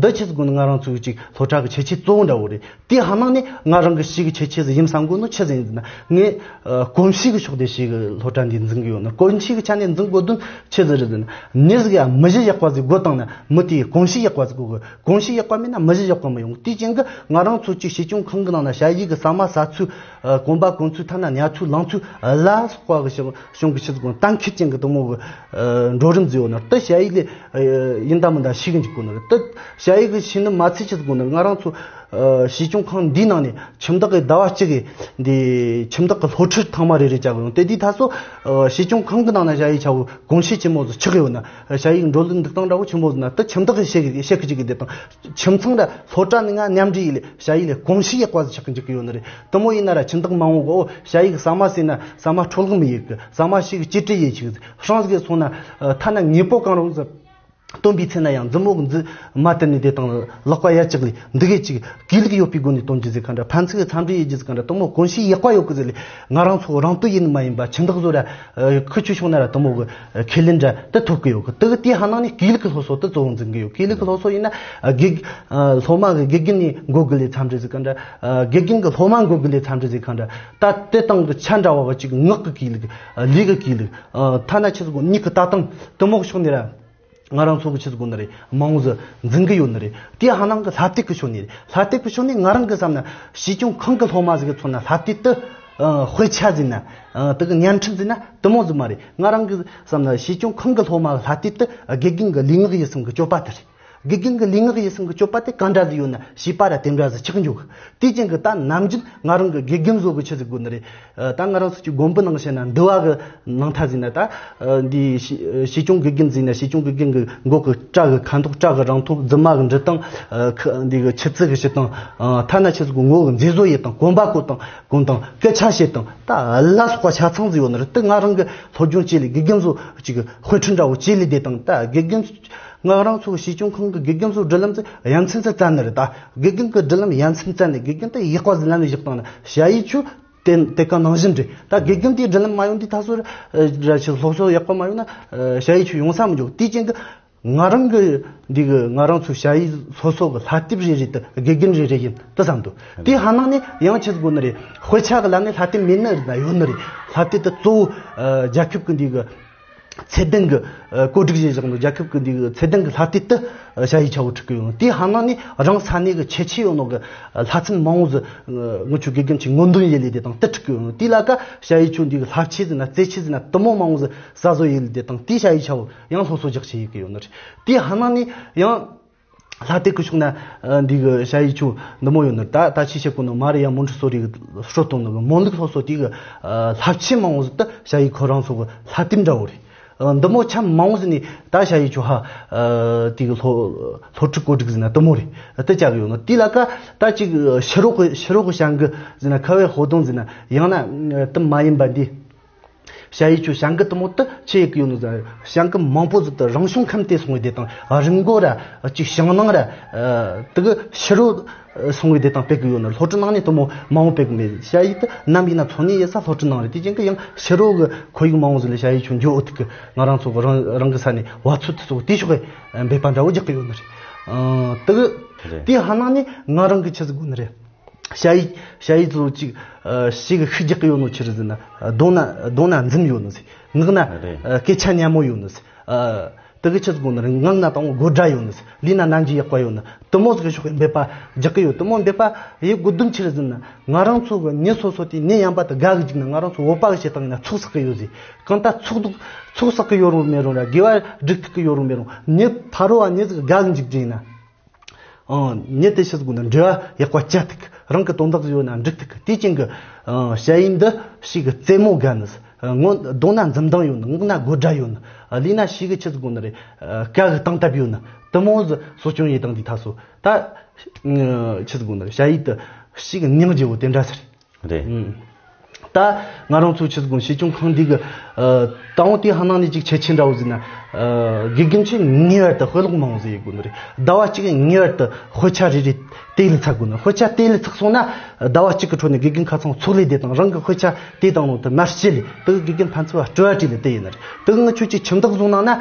འདི་ཆེ་ཟིག་དགོས་ནི་ང་རང་ཚོའི་ཅིག་སློབ་གྲྭ་གི་ཁྱད་ཆོས་གཙོ་བོ་འདྲ་བོ་རེད། དེ་ཧ་ནང་ནས་ང་རང་གི་ཞིག་གི་ཁྱད་ཆོས་ཟིག་ཡིན་བསམ་དགོས་ནོ་ཆི་ཟིག་ཡིན་ཟེར་ན། ངས་ཨ་གོམས་གཤིས་ཀྱི་ཕྱོགས་དེ་ཞིག་གི་སློབ་གྲྭ་འདི་འཛིན་གི་ཡོད་ན། གོམས་གཤིས་ཀྱི་ཆ་ནས་འཛིན་དགོས་དོན་ཆི་ཟིག་རེད་ཟེར་ན། མྱི་ཟིག་ཡ་མི་གཞི་ཡག་པ་ཟིག་དགོས་བཏང་ན་མི་དེའི་གོམས་གཤིས་ཡག་པ་ཟིག་དགོས་གི། གོམས་གཤིས་ཡག་པ་མེད་ན་མི་གཞི་ཡག་པ་མི་ཡོང་། དེའི་རྐྱེན་གི་ང་རང་ཚོ་གཅིག་བྱིས་སྐྱོང་ཁང་གི་ནང་ན་ཞ་ཡིག་གི་ཟ་མ་ཟ་ཚུལ། ཨ་གོམ་པ་གོན་ཚུལ། ཐ་ན་ཉལ་ཚུལ་ལངས་ཚུལ་ལ་སོགས་པ་གི་ཞིང་ཞིང་གི་ཆི་ཟིག་གོ་གཏན་འཁེལ་ཅན་གི་དུ་མོ་གི་ཨ་འགྲོ་རིམ་ཟིག་ཡོད་ན། དེ་ཞ་ཡིག་ལས་ཨ་ཡིན་ད་མིན་ད་ཤེས་གི་འཇུག་གོ་ནི་རེད། དེ་ཞ་ཡིག་གི་ཤེས་ནི་མ་ཚད་ཆི་ཟིག་གོ་ནི་རེད། ང་རང་ཚོ་ཨ་བྱིས་སྐྱོང་ཁང་འདིའི་ནང་ནས་ཁྱིམ་བདག་གི་ཟླ་བ་གཅིག་གི་འདི་ཁྱིམ་བདག་གི་སློབ་ཁྲིད་ཐེངས་མ་རེ་རེ་བྱ་གི་ཡོང་། དེ་དུས་ད་སོ་ཨ་བྱིས་སྐྱོང་ཁང་གི་ནང་ན་ཞ་ཡིག་ཆ་བོ་གོམས་གཤིས་ཆེན་མོ་ཟིག་ཆགས་ཡོད་ན། ཞ་ཡིག་འགྲོ་ལུགས་འདུག་སྟངས་འདྲ་བོ་ཆེན་མོ་ཟིག་ན་དེ་ཁྱིམ་བདག་གི་བཤད་གི་བཤད་གི་ཅིག་གི་དེ་དང་ཁྱིམ་ཚང་ལ་སློབ་གྲྭ་ནི་ང་མཉམ་འབྲེལ་ཡིན་ལས་ཞ་ཡིག་ལས་གོམས་གཤིས་ཡག་པ་ཟིག་ཆགས་གི་འཇུག་གི་ཡོད་ནི་རེད། དེ་མོ་ཡིན་ན་ར་ཁྱིམ་བདག་མང་བོ་གོ་ཞ་ཡིག་ཟ་མ་ཟོས་ན་ཟ་མ་འཕྲོ་བརླག་མི་ཡེད་གི། ཟ་མ་ཞིག་གི་ཅི་སྤྲད་ཡེད་ཅིག་ཧྲང་ཟིག་སོང་ན་ཨ་ཐ་ན་དངོས་པོ་གང་རུང་ཟིག་སྟོན་པའི་ཚེ་ན་ཡང་མཛུབ་མོ་གི་མཛུབ་མ་བསྟན་ནས་དེ་དང་ལག་པ་ཡར་བཅག་ལས་འདི་གས་ཅིག་གུས་ལུགས་ཡོད་པའི་སྒོ་ནས་སྟོན་རྒྱུ་ཟིག་ག་འདྲ། ཕན་ཚུན་འཚམས་འདྲི་ཡེད་རྒྱུ་ཟིག་ག་འདྲ། དེ་མོ་གོམས་གཤིས་ཡག་པ་ཡོད་གི་ཟིག་ལས་ང་རང་ཚོ་རང་བསྟོད་ཡིན་མ་ཡིན་པ་ཁྱིམ་བདག་བཟོ་ར་ཨ་ཁུ་ཆུ་བྱུང་ན་ར་དེ་མོ་གི་ཨ་ཁས་ལེན་འདྲ་དེ་ཐོབ་གི་ཡོད་གི། དེ་གི་དེ་ཧ་ནང་ནས་གུས་ལུགས་ཀྱི་སློབ་གསོ་དེ་གཙོ་བོ་འཛིན་གི་ཡོད། གུས་ལུགས་ཀྱི་སློབ་གསོ་ཡིན་ན་ཨ་དགེ་ཨ་སློབ་མ་གི་དགེ་རྒན་ནས་འགོ་གི་ལས་འཚམས་འདྲི་ཟིག་ག་འདྲ། ཨ་དགེ་རྒན་གི་སློབ་མ་འགོ་གི་ལས་འཚམས་འདྲི་ཟིག་ག་འདྲ། ད་དེ་དང་གི་ཆ་འདྲ་བ་བ་ཅིག་ངག་གི་གུས་ལུགས། ཨ་ལུས་གི་གུས་ལུགས། ཨ་ཐ་ན་ཆི་ཟིག་གོ་མྱིག་གི་ལྟ་སྟངས་དེ་མོ་གི་ཕྱོགས་ནས་ར། ང་རང་ཚོ་གི་ཆི་ཟིག་གོ་ནི་རེད། མང་བོ་ཟིག་འཛིན་གི་ཡོད་ནི་རེད། དེ་ཧ་ནང་གི་ལྷ་དེ་གི་ཕྱོགས་ནས་རེད། ལྷ་དེ་གི་ཕྱོགས་ནས་ང་རང་གི་བསམ་ན་བྱིས་སྐྱོང་ཁང་གི་སློབ་མ་ཟིག་གི་མཚོན་ན་ལྷ་དེ་དུ་ཨ་དཔེ་ཆ་ཟིག་ན་ཨ་དེ་གི་བརྙན་འཕྲིན་ཟིག་ན་དེ་མོ་ཟིག་མ་རེད། ང་རང་གི་བསམ་ན་བྱིས་སྐྱོང་ཁང་གི་སློབ་མ་ལྷ་དེ་དུ་དགེ་རྒན་གི་ལུས་ངག་ཡིད་གསུམ་གི་སྤྱོད་པ་དེ་རེད། དགེ་རྒན་གི་ལུས་ངག་ཡིད་གསུམ་གི་སྤྱོད་པ་དེ་ག་འདྲ་ཟིག་ཡོད་ན་བྱིས་པ་ར་དེ་འདྲ་ཟིག་ཆགས་འཇུག་དེ་ཅན་གི་ད་ནམ་རྒྱུན་ང་རང་གི་དགེ་རྒན་བཟོ་གི་ཆི་ཟིག་དགོས་ནི་རེད། ཨ་ད་ང་རང་ཚོ་གི་དགོན་པའི་ནང་བཤད་ན་འདུལ་བ་གི་ནང་ཐ་ཟིན་ན་ད་ཨ་འདི་བྱིས་བྱིས་སྐྱོང་དགེ་རྒན་ཟིན་ན་བྱིས་སྐྱོང་དགེ་རྒན་གི་མགོ་གི་སྐྲ་གི་ཁ་མདོག་སྐྲ་གི་རང་མཐོང་རྫུན་མ་གི་འབྲི་སྟངས་ཨ་ཁ་འདི་གི་ཆུ་ཚད་གི་བྱེད་སྟངས་ཨ་ཐ་ན་ཆི་ཟིག་ངོ་གི་མཛེས་བཟོ་ཡེད་སྟངས་གོན་པ་གོན་སྟངས་གོན་སྟངས་སྐད་ཆ་བཤད་སྟངས་ད་ལ་སོགས་པ་ཆ་ཚང་ཟིག་ཡོད་ནི་རེད། དེ་ང་རང་གི་སློབ་སྦྱོང་བྱས་ལས་དགེ་རྒན་ཚོ་ཅིག་གི་དཔེ་ཁྲིད་འདྲ་བོ་བྱས་ལས་བསྡད་སྟངས་ད་དགེ་རྒན་ང་རང་ཚོ་གི་བྱིས་སྐྱོང་ཁང་གི་དགེ་རྒན་ཚོ་སྒྲིག་ལམ་ཚོ་ཡ་མཚན་ཚོ་བཙན་ནི་རེད། ད་དགེ་རྒན་གི་སྒྲིག་ལམ་ཡ་མཚན་བཙན་ནས་དགེ་རྒན་དེ་ཡག་པ་ཟིག་ལམ་ལ་བཞག་བཏང་ན་ཞ་ཡིག་ཆུ། དེ་དེ་ག་ནང་བཞིན་རེད། ད་དགེ་རྒན་དེའི་སྒྲིག་ལམ་མ་ཡོང་དུས་ད་སོ་ར་ཞིག་སློབ་གསོ་ཡག་པ་མ་ཡོང་ན་ཞ་ཡིག་ཆུ་ཡོང་ས་མི་འཇུག་དེའི་རྐྱེན་གྱིས་ ང་རང་གི་འདི་གི་ང་རང་ཚོའི་ཞ་ཡི་སོ་སོ་གི་ལྷ་དེབ་རེ་རེ་དེ་དགེ་རྒན་རེ་རེ་ཡིན་དུ་བསམ་འདུག་དེ་ཧ་ནང་ནས་ཡང་ཆི་ཟིག་དགོས་ནི་རེད། དཔེ་ཆ་གི་ལམ་ནས་ལྷ་དེབ་མེད་ནི་རེད་ན་ཡོད་ནི་རེད། ལྷ་དེབ་དེ་གཙོ་བོ་ཨ་རྒྱལ་ཁབ་གི་འདི་གི་ཚད་ལྡན་གྱི་ཨ་བཀོད་སྒྲིག་བྱས་བཞག་ནོ་རྒྱལ་ཁབ་ཀྱི་འདི་གི་ཚད་ལྡན་གྱི་ལྷ་སྡེ་དུ་ཨ་ཞ་ཡི་ཆ་བོ་ཁྲིད་གི་ཡོད་ནོ། དེ་ཧ་ནང་ནས་རང་ས་གནས་ཀྱི་ཁྱད་ཆོས་ཡོད་ནོ་གི་ཨ་ལྷ་ཚན་མང་བོ་ཟིག་ཨ་ངོ་ཆུ་དགེ་རྒན་གྱིས་སྔོན་འདོན་ཡེ་ལས་དེ་དང་དུ་ཁྲིད་གི་ཡོད་ནོ། དེ་ལ་ཀ་ཞ་ཡི་ཆོ་འདི་གི་ལྷ་ཆས་ཟིན་ན་རྩེད་ཆས་ཟིན་ན་དུ་མོ་མང་བོ་ཟིག་གསར་བཟོ་ཡེ་ལས་དེ་དང་དེ་ཞ་ཡི་ཆ་བོ་ཡང་སློབ་གསོ་རྒྱག་ཆེ་ཡེ་གི་ཡོད་ནོ་རེད། དེ་ཧ་ནང་ནས་ཡང་ལྷ་སྡེ་གི་ཕྱོགས་ན་ཨ་འདི་གི་ཞ་ཡི་ཆོ་འདི་མོ་ཡོད་ནི་ད་ད་ཆི་བཤད་གོ་ནོ་མ་རེ་ཡ་མོན་ཊི་སོ་རི་གི་སྲོལ་གཏོང་ནི་གི་མོན་ལུགས་སློབ་གསོ་དེ་གི་ཨ་ལྷ་ཆས་མང་བོ་ཟིག་ད་ཞ་ཡི་ཁོ་རང་ཚོ་གི་ལྷ་དེབ་འདྲ་བོ་རེད། ཨ་འདི་མོ་ཆ་མང་བོ་ཟིག་ནི་ད་ཞ་ཡི་ཆོ་ཧ་ཨ་དེ་གི་སློབ་སློབ་ཁྲིད་བཀོད་སྒྲིག་ཟིན་ན་དུ་མོ་རེད་དུ་བཅའ་གི་ཡོད་ནི། དེ་ལ་ཀ་ད་ཅིག་ཕྱི་རོགས་གི་ཕྱི་རོགས་གི་ཞང་གི་ཟིན་ན་ཁ་བའི་ཧོ་དོང་ཟིན་ན་ཡང་ན་དུ་མ་ཡིན་པ་འདི། ཞ་ཡི་ཆོ་ཞང་གི་དུ་མོ་དུ་ཆེ་ཡི་གི་ཡོད་ནོ་ཟ། ཞང་གི་མང་པོ་ཟིག་དུ་རང་བྱུང་ཁམས་དེ་སོང་བའི་དེ་དང་རི་མགོ་ར་ཅིག་ཞིང་ནང་ར་དུ་གི་ཕྱི་རོ་སོང་བའི་དེ་དང་སྤེལ་གི་ཡོད་ནོ། སློབ་གྲྭ་ནང་ནས་དུ་མོ་མང་པོ་སྤེལ་གི་མེད། ཞ་ཡི་དུ་ནམ་ཡིན་ན་འཚོ་གནས་ཡེ་ས་སློབ་གྲྭ་ནང་རེད། དེ་ཅན་གི་ཡང་ཕྱི་རོ་གི་ཁོར་ཡུག་མང་བོ་ཟིག་ལ་ཞ་ཡི་ཆོ་འགྱོ་འོ་ཐུག་གི་ང་རང་ཚོ་གི་རང་རང་གི་ས་ནས་བ་ཚོད་དུ་སོགས་དེ་ཕྱོགས་གི་འབད་པ་འདྲ་བོ་རྒྱག་གི་ཡོད་ནོ་རེད། དུ་གི་རེད། དེ་ཧ་ནང་ནས་ང་རང་གི་ཆི་ཟིག་དགོས་ནི་རེད། ཞ་ཡི་ཞ་ཡི་ཚོ་ཅིག་ཨ་ཞིག་ཤིག་རྒྱག་གི་ཡོད་ནོ་ཆི་རེད་ཟེར་ན་ཨ་གདོང་ན་གདོང་ན་འཛུམ་ཡོད་ནོ་ཟེར། ངག་ན་རེད། ཨ་སྐད་ཆ་སྙན་མོ་ཡོད་ནོ་ཟེར། ཨ་དེ་གི་ཆི་ཟིག་དགོས་ནི་རེད། ངག་ན་དང་པོ་དགོད་སྒྲ་ཡོད་ནོ་ཟེར། ལུས་ན་རྣམ་འགྱུར་ཡག་པ་ཡོད་ནོ། དུ་མོ་ཟིག་གི་ཕྱོགས་ཀྱི་འབད་པ་རྒྱག་གི་ཡོད། དུ་མོ་འབད་པ་ཡེ་དགོས་དོན་ཆི་རེད་ཟེར་ན་ང་རང་ཚོ་གི་མྱི་སོ་སོ་དེ་མྱི་ཡན་པ་དུ་དགའ་གི་འཇུག་ན། ང་རང་ཚོ་བོད་པ་གི་བྱེད་སྟངས་ཡིན་ན་ཚོགས་བསགས་གི་ཡོད་ཟེར། གང་ལྟར་ཚོགས་འདུ་ཚོགས་བསགས་གི་ཡོད་རུང་མེད་རུང་ར་དགེ་བ་སྒྲུབ་ཐུབ་གི་ཡོད་རུང་མེད་རུང་མྱི་ཕ་རོལ་བ་མྱི་ཟིག་དགའ་གི་འཇུག་རྒྱུ་ཡིན་ན། ཨང་། ཉིད་དེ་ཤི་དགོས་ན་འབྲེལ་བ་ཡག་པ་བཅད་ཐུབ་གི། རང་གི་དོན་དག་ཡོད་ན་འགྲིག་ཐུབ་གི། དེ་ཅན་གི་ཨང་། ཞ་ཡི་འདི་ཞིག་གི་རྩེད་མོ་དགའ་ནི། ངོ་གདོང་ན་འཛུམ་མདངས་ཡོད་ནི། ངག་ན་དགོད་སྒྲ་ཡོད་ནི། ལུས་ན་ཞིག་གི་ཆི་ཟིག་དགོས་ནི་རེད། སྐད་གི་སྟངས་སྟབས་ཡོད་ནི། དུ་མོ་ཟི་གསོ་སྐྱོང་ཡེ་དང་དེ་ཐ་སོ་ད་ཆི་ཟིག་དགོས་ནི་རེད། ཞ་ཡི་དུ་ཞིག་གི་སྙིང་རྗེ་བོ་དེ་འདྲ་ཟེར། རེད། ཨང་། ད་ང་རང་ཚོ་ཆི་ཟིག་དགོས་ཞིབ་སྐྱོང་ཁང་འདི་གི་ཨ་ཏང་དེ་ཧ་ནང་ནས་ཅིག་ཁྱད་ཆོས་འདྲ་བོ་ཟིག་ན། ཨ་དགེ་རྒན་ཆེ་ངེས་པར་དུ་དཔེ་ཀློག་མང་བོ་ཟིག་ཡེ་དགོས་ནི་རེད། ཟླ་བ་གཅིག་ངེས་པར་དུ་དཔེ་ཆ་རེ་རེ་དེ་ལ་ཚར་དགོས་ནི། དཔེ་ཆ་དེ་ལ་ཚར་སོང་ན་ཟླ་བ་གཅིག་གི་ཁྲོད་ནས་དགེ་རྒན་ཁ་ཚང་ཚོགས་ལས་དེ་དང་རང་གི་དཔེ་ཆ་དེ་དང་ནང་དུ་མར་ཕྱེ་ལས་དེ་གི་དགེ་རྒན་ཕན་ཚུན་བ་སྤྲོ་བ་བྲིས་ལས་དེ་ཡིན་ནི་རེད། དེ་གི་ང་ཆོས་ཅིག་ཁྱིམ་བདག་བཟུང་ནང་ན་ཨ་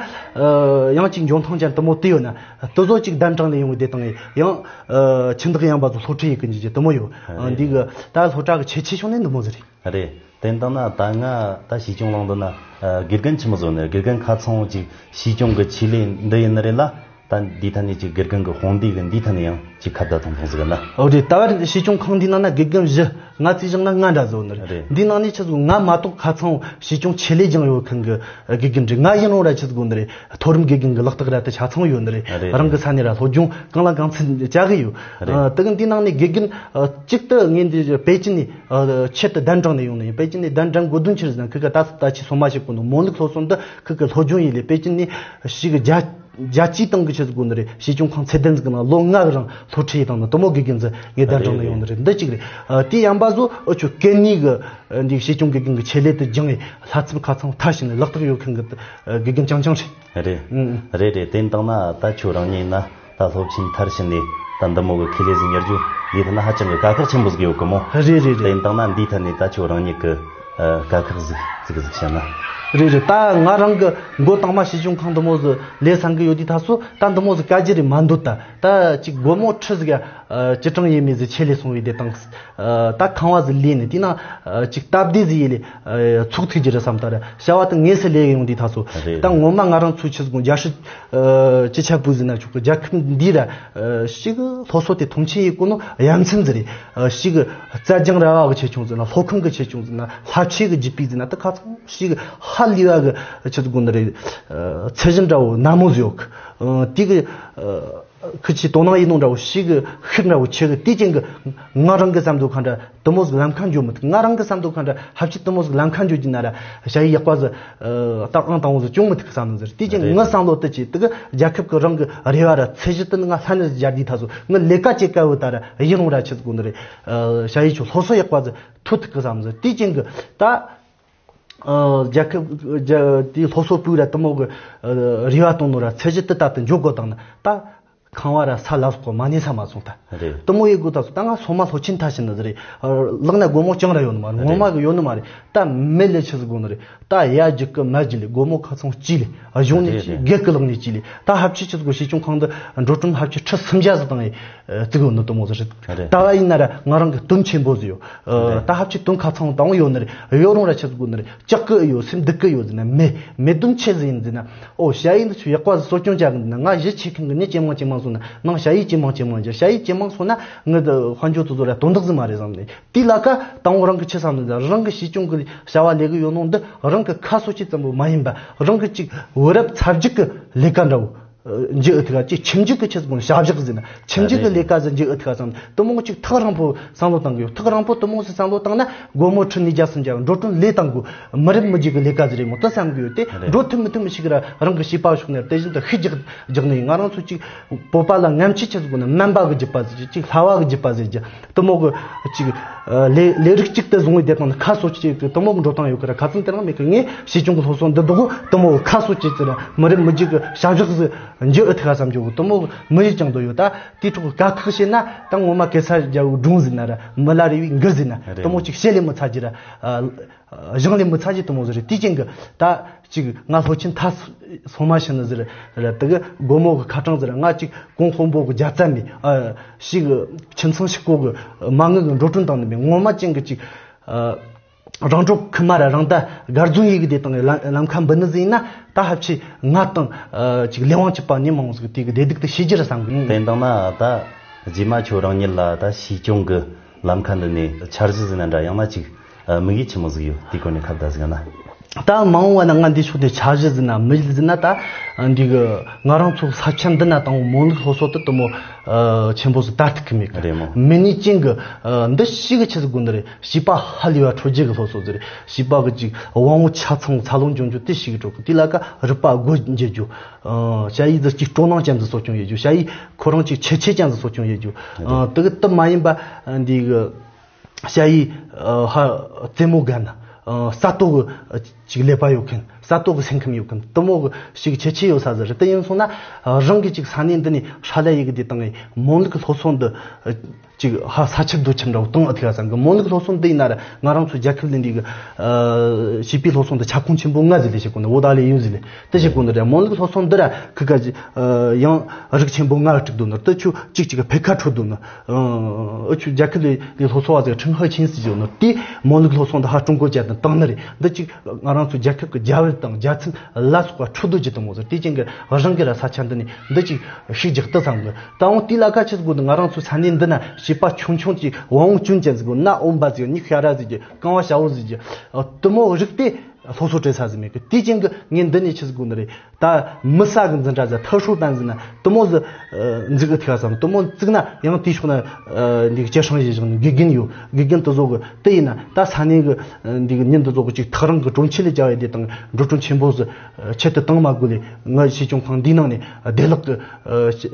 ཡང་ཅིག་འཇོན་ཐང་ཅན་དུ་མོ་དེ་ཡོད་ན་དུ་ཟོ་ཅིག་གདན་དྲངས་ལས་ཡོང་བའི་དེ་དང་ཡང་། ཨ་ཁྱིམ་བདག་ཡངས་པ་ཚོ་སློབ་ཁྲིད་ཡེ་གི་འཇུག་རྒྱུ་དུ་མོ་ཡོད། ཨ་རེད། འདི་གི་ད་སློབ་གྲྭ་གི་ཁྱད་ཆོས་བྱུང་ནས་འདི་མོ་ཟིག་རེད། རེད། དེ་ལྟ་ན་ད་ང་ད་ཞིབ་སྐྱོང་གླེང་འདི་ན་ཨ་དགེ་རྒན་ཆི་མོ་ཟིག་ནས་དགེ་རྒན་ཁ་ཚང་ཅིག་ཞིབ་སྐྱོང་གི་ཆེད་ལས་འདི་ཡིན་ནི་རེད་ལ། ད་འདི་ཐ་ནས་ཅིག་དགེ་རྒན་གི་དཔུང་སྡེ་གི་འདི་ཐ་ནས་ཡང་ཅིག་ཁ་བརྡ་གཏོང་ཐོང་ཟིག་ན། ཨོ་རེད། ད་བར་ཞིབ་སྐྱོང་ཁང་འདི་ནང་ན་དགེ་རྒན་བཞི། ང་རྩིས་བཞག་ན་ལྔ་འདྲ་བཟོ་ནི་རེད། རེད། འདི་ནང་ནས་ཆི་ཟིག་ང་མ་གཏོགས་ཁ་ཚང་ཞིབ་སྐྱོང་ཆེད་ལས་སྦྱངས་ཡོད་མཁན་གི་དགེ་རྒན་རེད། ང་ཡིན་རུང་ར་ཆི་ཟིག་དགོས་ནི་རེད། མཐོ་རིམ་དགེ་རྒན་གི་ལག་རྟགས་ར་དེ་ཆ་ཚང་ཡོད་ནི་རེད། རེད། རང་གི་ས་ནས་ར་སློབ་སྦྱོང་གང་ལ་གང་འཚམ་བྱ་གི་ཡོད། རེད། ཨ་དེ་གི་འདི་ནང་ནས་དགེ་རྒན་ཨ་གཅིག་ཏུ་ངས་འདི་པེ་ཅིན་ནས་ཨ་ཆེད་དུ་གདན་དྲངས་ནས་ཡོང་ནི་ཡིན། པེ་ཅིན་ནས་གདན་དྲངས་དགོས་དོན་ཆི་རེད་ཟེར་ན། ཁི་ག་ད་ད་ཆི་སོ་མ་ཞིག་གོ་ནོ་མོ་ནུག་སློབ་གསོ་འདི་ཁི་གི་སློབ་སྦྱོང་ཡིན་ལས་པེ་ཅིན་ནས་ཞིག་རྒྱ་རྒྱལ་སྤྱིའི་སྟེང་གི་ཆི་ཟིག་དགོས་ནི་རེད། ཞིབ་སྐྱོང་ཁང་ཚད་ལྡན་ཟིག་ནང་ལོ་ལྔ་གི་རིང་སློབ་ཁྲིད་ཡེ་དང་ནི་དུ་མོ་དགེ་རྒན་ཟིག་ངས་གདན་དྲངས་ནས་ཡོང་ནི་རེད། འདི་གཅིག་རེད། ཨ་དེ་ཡན་པ་བཟོ་ཨུ་ཆུ་ཀན་ནི་གི་ཨ་འདི་ཞིབ་སྐྱོང་དགེ་རྒན་གི་ཆེད་ལས་དུ་སྦྱངས་ཡེ་ལྷ་ཚབ་ཁ་ཚང་མཐར་ཕྱིན་ནས་ལག་རྟགས་ཡོད་མཁན་གི་ཨ་དགེ་རྒན་རྐྱང་རྐྱང་རེད། ཨ་རེད། ཨང་། རེད་རེད། དེ་ཡིན་དང་ན་ད་ཁྱོད་རང་ཉིད་ན་ད་སློབ་ཆེན་མཐར་ཕྱིན་ནས་ད་འདི་མོ་གི་ཁེ་ལས་ཟིག་གཉེར་རྒྱུ་འདི་ཐད་ན་ཧ་ཅང་གི་དཀའ་ཁག་ཆེན་པོ་ཟིག་ཡོད་གི་མོ། རེད་རེད་རེད། དེ་ཡིན་དང་ན་འདི་ཐད་ནས་ད་ཁྱོད་རང་ཉིད་གི་ཨ་དཀའ་ཁག་ཟིག་ཟིག་ཟིག་བཤད་ན། རེད་རེད། ད་ང་རང་གི་མགོ་དང་མ་ཞིབ་སྐྱོང་ཁང་འདི་མོ་ཟིག་ལས་སང་གི་ཡོད་དུས་ད་སོ་ད་འདི་མོ་ཟིག་དཀའ་རྒྱུ་རེད་མ་འདོད། ད་ད་ཅིག་སྒོར་མོ་ཁྲི་ཟིག་ཨ་ཅི་གྲངས་ཡས་མས་ཟིག་ཆེད་ལས་སོང་བའི་དེ་དང་། ཨ་ད་ཁང་བ་ཟིག་ལས་ནས་དེ་ན་ཨ་ཅིག་སྟབས་བདེ་ཟིག་ཡེ་ལས་ཨ་ཚོགས་ཐུག་རྒྱུ་རེད་བསམ། ད་ར་བྱ་བ་དེ་དངོས་སུ་ལས་ཡོང་དུས་ད་སོ། རེད། ད་ངོ་མ་ང་རང་ཚོ་ཆི་ཟིག་དགོས་རྒྱ་ཧྲི་ཨ་ཅི་ཆ་བུ་ཟིག་ན་ཆོག་གི། རྒྱལ་ཁབ་འདི་ར་ཨ་ཞིག་སློབ་གསོ་དེ་མཐོང་ཆེན་ཡེ་གོ་ནོ་ཡ་མཚན་ཟིག་རེད། ཨ་ཞིག་རྩལ་སྦྱོང་ར་བ་གི་ཆེ་ཆུང་ཟིག་ན། སློབ་ཁང་གི་ཆེ་ཆུང་ཟིག་ན། ལྷ་ཆོས་གི་རྒྱུད་པའི་ཟིག་ན། ད་ཁ་ཚང་ཞིག་ཧ་ལས་པ་གི་ཆི་ཟིག་དགོས་ནི་རེད། ཨ་ཚད་གཞི་འདྲ་བོ་ནན་མོ་ཟིག་ཡོད་གི། ཨ་དེ་གི་ཨ་ཁི་ཆི་དོ་སྣང་ཡེ་ནོ་འདྲ་བོ་ཞིག་གི་ཤུགས་འདྲ་བོ་ཆེ་གི། དེ་ཅན་གི་ང་རང་གི་བསམ་དོ་ཁ་འདྲ་དུ་མོ་ཟིག་ལམ་ཁ་འཇོག་མི་ཐུབ། ང་རང་གི་བསམ་དོ་ཁ་འདྲ་ཧབ་ཆི་དུ་མོ་ཟིག་ལམ་ཁ་འཇོག་རྒྱུ་ན་ར་ཞ་ཡི་ཡག་པ་ཟིག་ཨ་ཏག་ཨང་དང་བོ་ཟིག་བྱུང་མི་ཐུབ་གི་བསམ་ནི་ཟིག། དེ་ཅན་གི་རེད། ངི་བསམ་བློ་དུ་ཆེ་དེ་གི་རྒྱལ་ཁབ་གི་རང་གི་རེ་བ་ར་ཚད་གཞི་དུ་ནི་ང་ལྷན་ནི་ཟིག་རྒྱ་དེ་ཐ་སོ་ངི་ལས་ཀ་ཅེ་ཀ་བོ་ད་ར་ཡིན་རུང་ར་ཆི་ཟིག་གོ་ནི་རེད། ཨ་ཞ་ཡི་ཆུ་སློབ་གསོ་ཡག་པ་ཟིག་ཐོ་ཐུབ་གི་བསམ་ཟིག། དེ་ཅན་གི་ད་ཨ་རྒྱལ་ཁབ་རྒྱ་དེའི་སློབ་གསོ་པུའུ་ར་དུ་མོ་གི་ཨ་རེ་བ་གཏོང་ནོ་ར་ཚད་གཞི་དུ་ལྟར་དུ་འཇོག་དགོས་དང་ནི་ད། ཁང་བ་ར་ས་ལ་སོགས་མ་ནས་ས་མ་སོང་ད། རེད། དུ་མོ་ཡི་གོ་ད་སོ་ད་ང་སོ་མ་ལྷོ་ཆེན་ཐ་ཕྱིན་ནི་ཟེར་རེད། ལག་ན་སྒོར་མོ་ཅང་ར་ཡོད་ནི་མ་རེད། ངོ་མ་གི་ཡོད་ནི་མ་རེད། ད་མེད་ལས་ཆི་ཟིག་དགོས་ནི་རེད། ད་ཡ་རྒྱུ་གི་མ་རྒྱུ་ལས་སྒོར་མོ་ཁ་ཚང་གཅིག་ལས་གཞུང་ནས་རེད་གཅིག་རེད། སྒེར་གི་ལག་ནས་གཅིག་ལས་ད་ཧབ་ཆི་ཆི་ཟིག་གོ་ཞིག་ཅུང་ཁང་དུ་འགྲོ་གྲོན་ཧབ་ཆི་ཁྲི་སུམ་བརྒྱ་ཟིག་བཏང་ཡི་བཙུགས་ཡོད་ནི་དུ་མོ་ཟིག་རེད། རེད། ད་བ་ཡིན་ན་ར་ང་རང་གི་དོན་ཆེན་པོ་ཟིག་ཡོད། རེད། ད་ཧབ་ཆི་དོན་ཁ་ཚང་བཏང་ཡོད་ནི་རེད། ཡོད་རུང་ར་ཆི་ཟིག་དགོས་ནི་རེད། ལྕགས་ཀི་ཡོད་སེམས་སྡུག་གི་ཡོད་ཟེར་ན་མེད། མེད་དོན་ཆི་ཟིག་ཡིན་ཟེར་ན། ཨོ་ཞ་ཡི་འདི་ཚོ་ཡག་པ་ཟིག་གསོ་སྐྱོང་བྱ་གི་འདུག་ན། ང་གཞི་ཆེ་མཁན་གི་མྱི་ཇེ་མང་ཇེ་མང་སོང་ན་ནང་ཞ་ཡི་ཇེ་མང་ཇེ་མང་འགྱུར། ཞ་ཡི་ཇེ་མང་སོང་ན་ངི་འདི་དཔལ་འབྱོར་དུ་བཟོ་ར་དོན་དག་ཟིག་མ་རེད་བསམ་ནས། དེའི་ལ་ཀ་དང་པོ་རང་གི་ཆི་བསམ་ནི་འདི་རང་གི་ཞི་སྐྱོང་གི་བྱ་བ་ལས་གི་ཡོད་ནོ་འདི་རང་གི་ཁ་གསོ་ཆེ་ཙམ་པོ་མ་ཡིན་པ་རང་གི་ཅིག་བུ་རབས་ཚ་རྒྱུད་གི་ལས་ཀ་འདྲ་བོ། འཇུ་ཨུ་ཐུག་ག་ཅིག་ཁྱིམ་རྒྱུད་གི་ཆི་ཟིག་དགོས་ན་བྱ་བཞག་ཟིན་ན་ཁྱིམ་རྒྱུད་གི་ལས་ཀ་ཟིན་འཇུ་ཨུ་ཐུག་ག་བསམ་དུ་མོ་ཅིག་ཐག་རིང་པོ་བསམ་བློ་བཏང་གི་ཡོད། ཐག་རིང་པོ་དུ་མོ་ཟིག་བསམ་བློ་བཏང་ན་སྒོར་མོ་ཁྲི་ཉིས་བརྒྱ་སུམ་བརྒྱ་འགྲོ་གྲོན་ལས་བཏང་དགོས། མི་རབས་མི་རྒྱུད་གི་ལས་ཀ་ཟིག་རེད་མོ་དུ་བསམ་གི་ཡོད་དེ། རེད། འགྲོ་ཐུབ་མི་ཐུབ་མི་ཞིག་ར་རང་གི་བྱིས་པ་ཕྱོགས་ནས་དེ་བཞིན་དུ་ཤི་རྒྱག་རྒྱག་ནི་ཡིན། ང་རང་ཚོ་ཅིག་བོད་པ་ལ་ངམ་ཆི་ཆི་ཟིག་དགོས་ན་སྨན་པ་གི་རྒྱུད་པ་ཟིག་ཅིག་ལྷ་བ་གི་རྒྱུད་པ་ཟིག་རྒྱུ། དུ་མོ་གི་ཅིག་ལས་ལས་རིགས་གཅིག་ཏུ་བཟུང་བའི་བདེ་ཐང་ནི་ཁ་གསོ་ཅིག་དུ་མོ་གི་འགྲོ་སྟངས་ཡོད་ཀི་ར། ཁ་ཚང་དེ་རིང་མེད་ཀི། ངས་ཞི་སྐྱོང་གི་སློབ་གསོ་འདི་འདུག་གོ། དུ་མོ་གི་ཁ་གསོ་ཅིག་ཏུ་ར་མི་རབས་མི་རྒྱུད་གི་བྱ་བཞག་ཟིག་འགྱུར་ཨུ་ཐུག་ག་བསམ་རྒྱུ་གི་དུ་མོ་གི་མི་ཡུལ་ཀྱང་དུ་ཡོད། ད་དེའི་ཁྲོད་གི་དཀའ་ཁག་བཤད་ན་ད་ངོ་མ་གེ་སར་རྒྱལ་བོའི་སྒྲུང་ཟིན་ན་ར་མི་ལ་རས་པའི་མགུར་ཟིན་ན་རེད། དུ་མོ་ཅིག་བཤད་ལས་མི་ཚར་རྒྱུ་ར། གཞུང་ལས་མི་ཚར་རྒྱུ་དུ་མོ་ཟིག་རེད། དེའི་རྐྱེན་གི་ད་ཅིག་ང་ལྷོ་ཆེན་ཐ་སོ་མ་ཕྱིན་ནི་ཟིག་ར་དུ་གི་སྒོར་མོ་གི་ཁ་གྲངས་ཟིག་ར་ང་ཅིག་གོང་དཔོན་པོ་གི་རྒྱལ་རྩ་མེད། ཞིག་ཁྱིམ་ཚང་ཞིག་གོ་གི་མ་དངུལ་གི་འགྲོ་གྲོན་བཏང་ནི་མེད། ངོ་མ་ཅན་གི་ཅིག་རང་གྲོགས་ཁི་མ་ར་རང་ད་སྒར་རྫོང་ཡིག་གི་དེ་དང་ལམ་ལམ་ཁ་འབུད་ནི་ཟིག་ཡིན་ན་ད་ཧབ་ཆི་ང་དང་ཅིག་ལས་དབང་གཅིག་པ་ནི་མང་ཟིག་དེ་གི་བདེ་སྡུག་དུ་ཤེས་རྒྱུ་ར་བསམ་གི། དེ་འདང་ན་ད་རྗེས་མ་ཁྱོད་རང་ཉིད་ལ་ད་ཞི་སྐྱོང་གི་ལམ་ཁ་འདི་ནས་འཆར་གཞི་ཟིན་ན་འདྲ་ཡང་ན་ཅིག་དམིགས་ཡུལ་ཆི་མོ་ཟིག་ཡོད། དེའི་སྐོར་ནས་ཁ་བརྡ་ཟིག་ན། ད་མ་འོངས་པ་ན་ང་འདི་ཕྱོགས་དེ་འཆར་གཞི་ཟིན་ན་དམིགས་ཡུལ་ཟིན་ན་ད་འདི་གི་ང་རང་ཚོ་ས་ཆ་འདི་ན་དང་པོ་མོ་ལུག་སློབ་གསོ་དུ་དུ་མོ་ཆེན་པོ་ཟིག་ད་ཐུག་གི་མེད་གི། རེད་མོ། མི་ནི་ཅན་གི་འདི་ཤི་གི་ཆི་ཟིག་དགོས་འདི་རེད། བྱིས་པ་ཧ་ལས་པ་ཁྲོ་རྒྱུ་གི་སློབ་གསོ་ཟིག་རེད། བྱིས་པ་གི་ཅིག་དབང་བོ་ཆ་ཚང་འཚར་ལོངས་འབྱུང་རྒྱུ་དེ་ཤི་གི་འགྲོ་གི། དེ་ལ་ཀ་རུས་པ་སྒོ་འབྱེད་རྒྱུ། ཞ་ཡི་ཟིག་ཅིག་སྤྲོ་སྣང་ཅན་ཟིག་གསོ་སྐྱོང་ཡེད་རྒྱུ། ཞ་ཡི་ཁོ་རང་ཅིག་ཆེ་ཆེ་ཅན་ཟིག་གསོ་སྐྱོང་ཡེད་རྒྱུ། དེ་གི་དུ་མ་ཡིན་པ་འདི་གི་ཞ་ཡི་ཧ་རྩེད་མོ་དགའ་ན་ས་རྟོག་གི་ཅིག་ཀླད་པ་ཡོད་མཁན། ས་རྟོག་གི་སེམས་ཁམས་ཡོད་མཁན་དུ་མོ་གི་ཞིག་ཁྱད་ཆོས་ཡོད་ས་ཟིག་རེད། དེ་ཡིན་སོང་ན་རང་གི་ཅིག་ས་གནས་འདི་ནས་ཧྲ་ལ་ཡི་གི་དེ་དང་མོ་ལུག་གི་སློབ་གསོ་འདི་ཅིག་ཧ་ས་ཆུ་རྡོ་ཆུ་འདྲ་བོ་གཏོང་ཨ་ཐུག་ས་གི། མོ་ལུག་གི་སློབ་གསོ་འདི་ཡིན་ན་ར་ང་རང་ཚོ་རྒྱལ་ཁབ་ལ་འདི་གི་བྱིས་པའི་སློབ་གསོ་འདི་ཁྱབ་ཁོངས་ཆེན་པོ་ལྔ་ཟིག་ལས་བྱེད་གོ་ནི། བོ་ད་ལས་ཡུན་ཟིག་ལས་དེ་བྱེད་གོ་ནི་རེད། མོ་ལུག་གི་སློབ་གསོ་འདི་ར་ཁི་ཀ་ཅིག་ཡང་རིགས་ཆེན་པོ་ལྔ་དཀྲུག་འདུག་ནི། དེ་ཆུ་གཅིག་གཅིག་གི་འཕེལ་ཁ་འཕྲོད་འདུག་ནི། ཨུ་ཆུ་རྒྱལ་ཁབ་ལས་ལས་སློབ་གསོ་བ་ཟིག་ཁྲིན་ཧེ་ཆིན་ཟེར་ཡོད་ནོ། དེ་མོ་ལུག་སློབ་གསོ་འདི་ཧ་ཀྲུང་གོ་ཅན་དུ་བཏང་ནི་རེད། འདི་ཅིག་ང་རང་ཚོ་རྒྱལ་ཁབ་ཀྱི་རྒྱལ་བལ་དང་རྒྱལ་མཚན་ལ་སོགས་པ་འཕྲོད་དོ་ཅི་དང་མོ་ཟེར། དེ་ཅན་གྱི་རང་གི་ར་ས་ཆ་འདི་ནས་འདི་ཅིག་ཤིག་རྒྱག་ཏུ་བསམ་གི། ད་འོང་དེ་ལ་ཁ་ཆེ་ཟིག་དགོས་འདུག་ང་རང་ཚོ་ས་གནས་འདི་ན་བྱིས་པ་ཆུང་ཆུང་ཅིག་དབང་བོ་སྐྱོན་ཅན་ཟིག་དགོས་ན། འོམ་པ་ཟིག་མྱིག་ཤ་ར་ཟིག་གི་རྐང་བ་ཤ་བོ་ཟིག་གི་དུ་མོ་རིགས་དེ་སློབ་གསོ་སྤྲད་ས་ཟིག་མེད་གི། དེ་ཅན་གྱི་ངས་འདི་ནས་ཆི་ཟིག་དགོས་ནི་རེད། ད་མི་ས་གི་འཛིན་གྲྭ་ཟ་ཐར་ཧྲུའུ་ཏན་ཟིན་ན་དུ་མོ་ཟི་འཛུགས་ཨི་ཐི་ག་སམ། དུ་མོ་བཙུགས་ན་ཡང་དེའི་ཕྱོགས་ན་འདི་སྐྱེད་སྲིང་བྱེད་བཞག་ནི་དགེ་རྒན་ཡོད། དགེ་རྒན་དུ་བཟོ་གི་དེ་ཡིན་ན་ད་ས་གནས་གི་འདི་གི་ཉིན་དུ་བཟོ་གི་ཅིག་ཐག་རིང་གི་གྲོང་ཁྱེར་ལས་བྱ་བའི་དེ་དང་འགྲོ་གྲོན་ཆེན་པོ་ཟི་ཆེད་དུ་བཏང་མ་དགོས་ལས། ང་ཞིག་ཅུང་ཁང་འདིའི་ནང་ནས་བདེ་བླག་གི་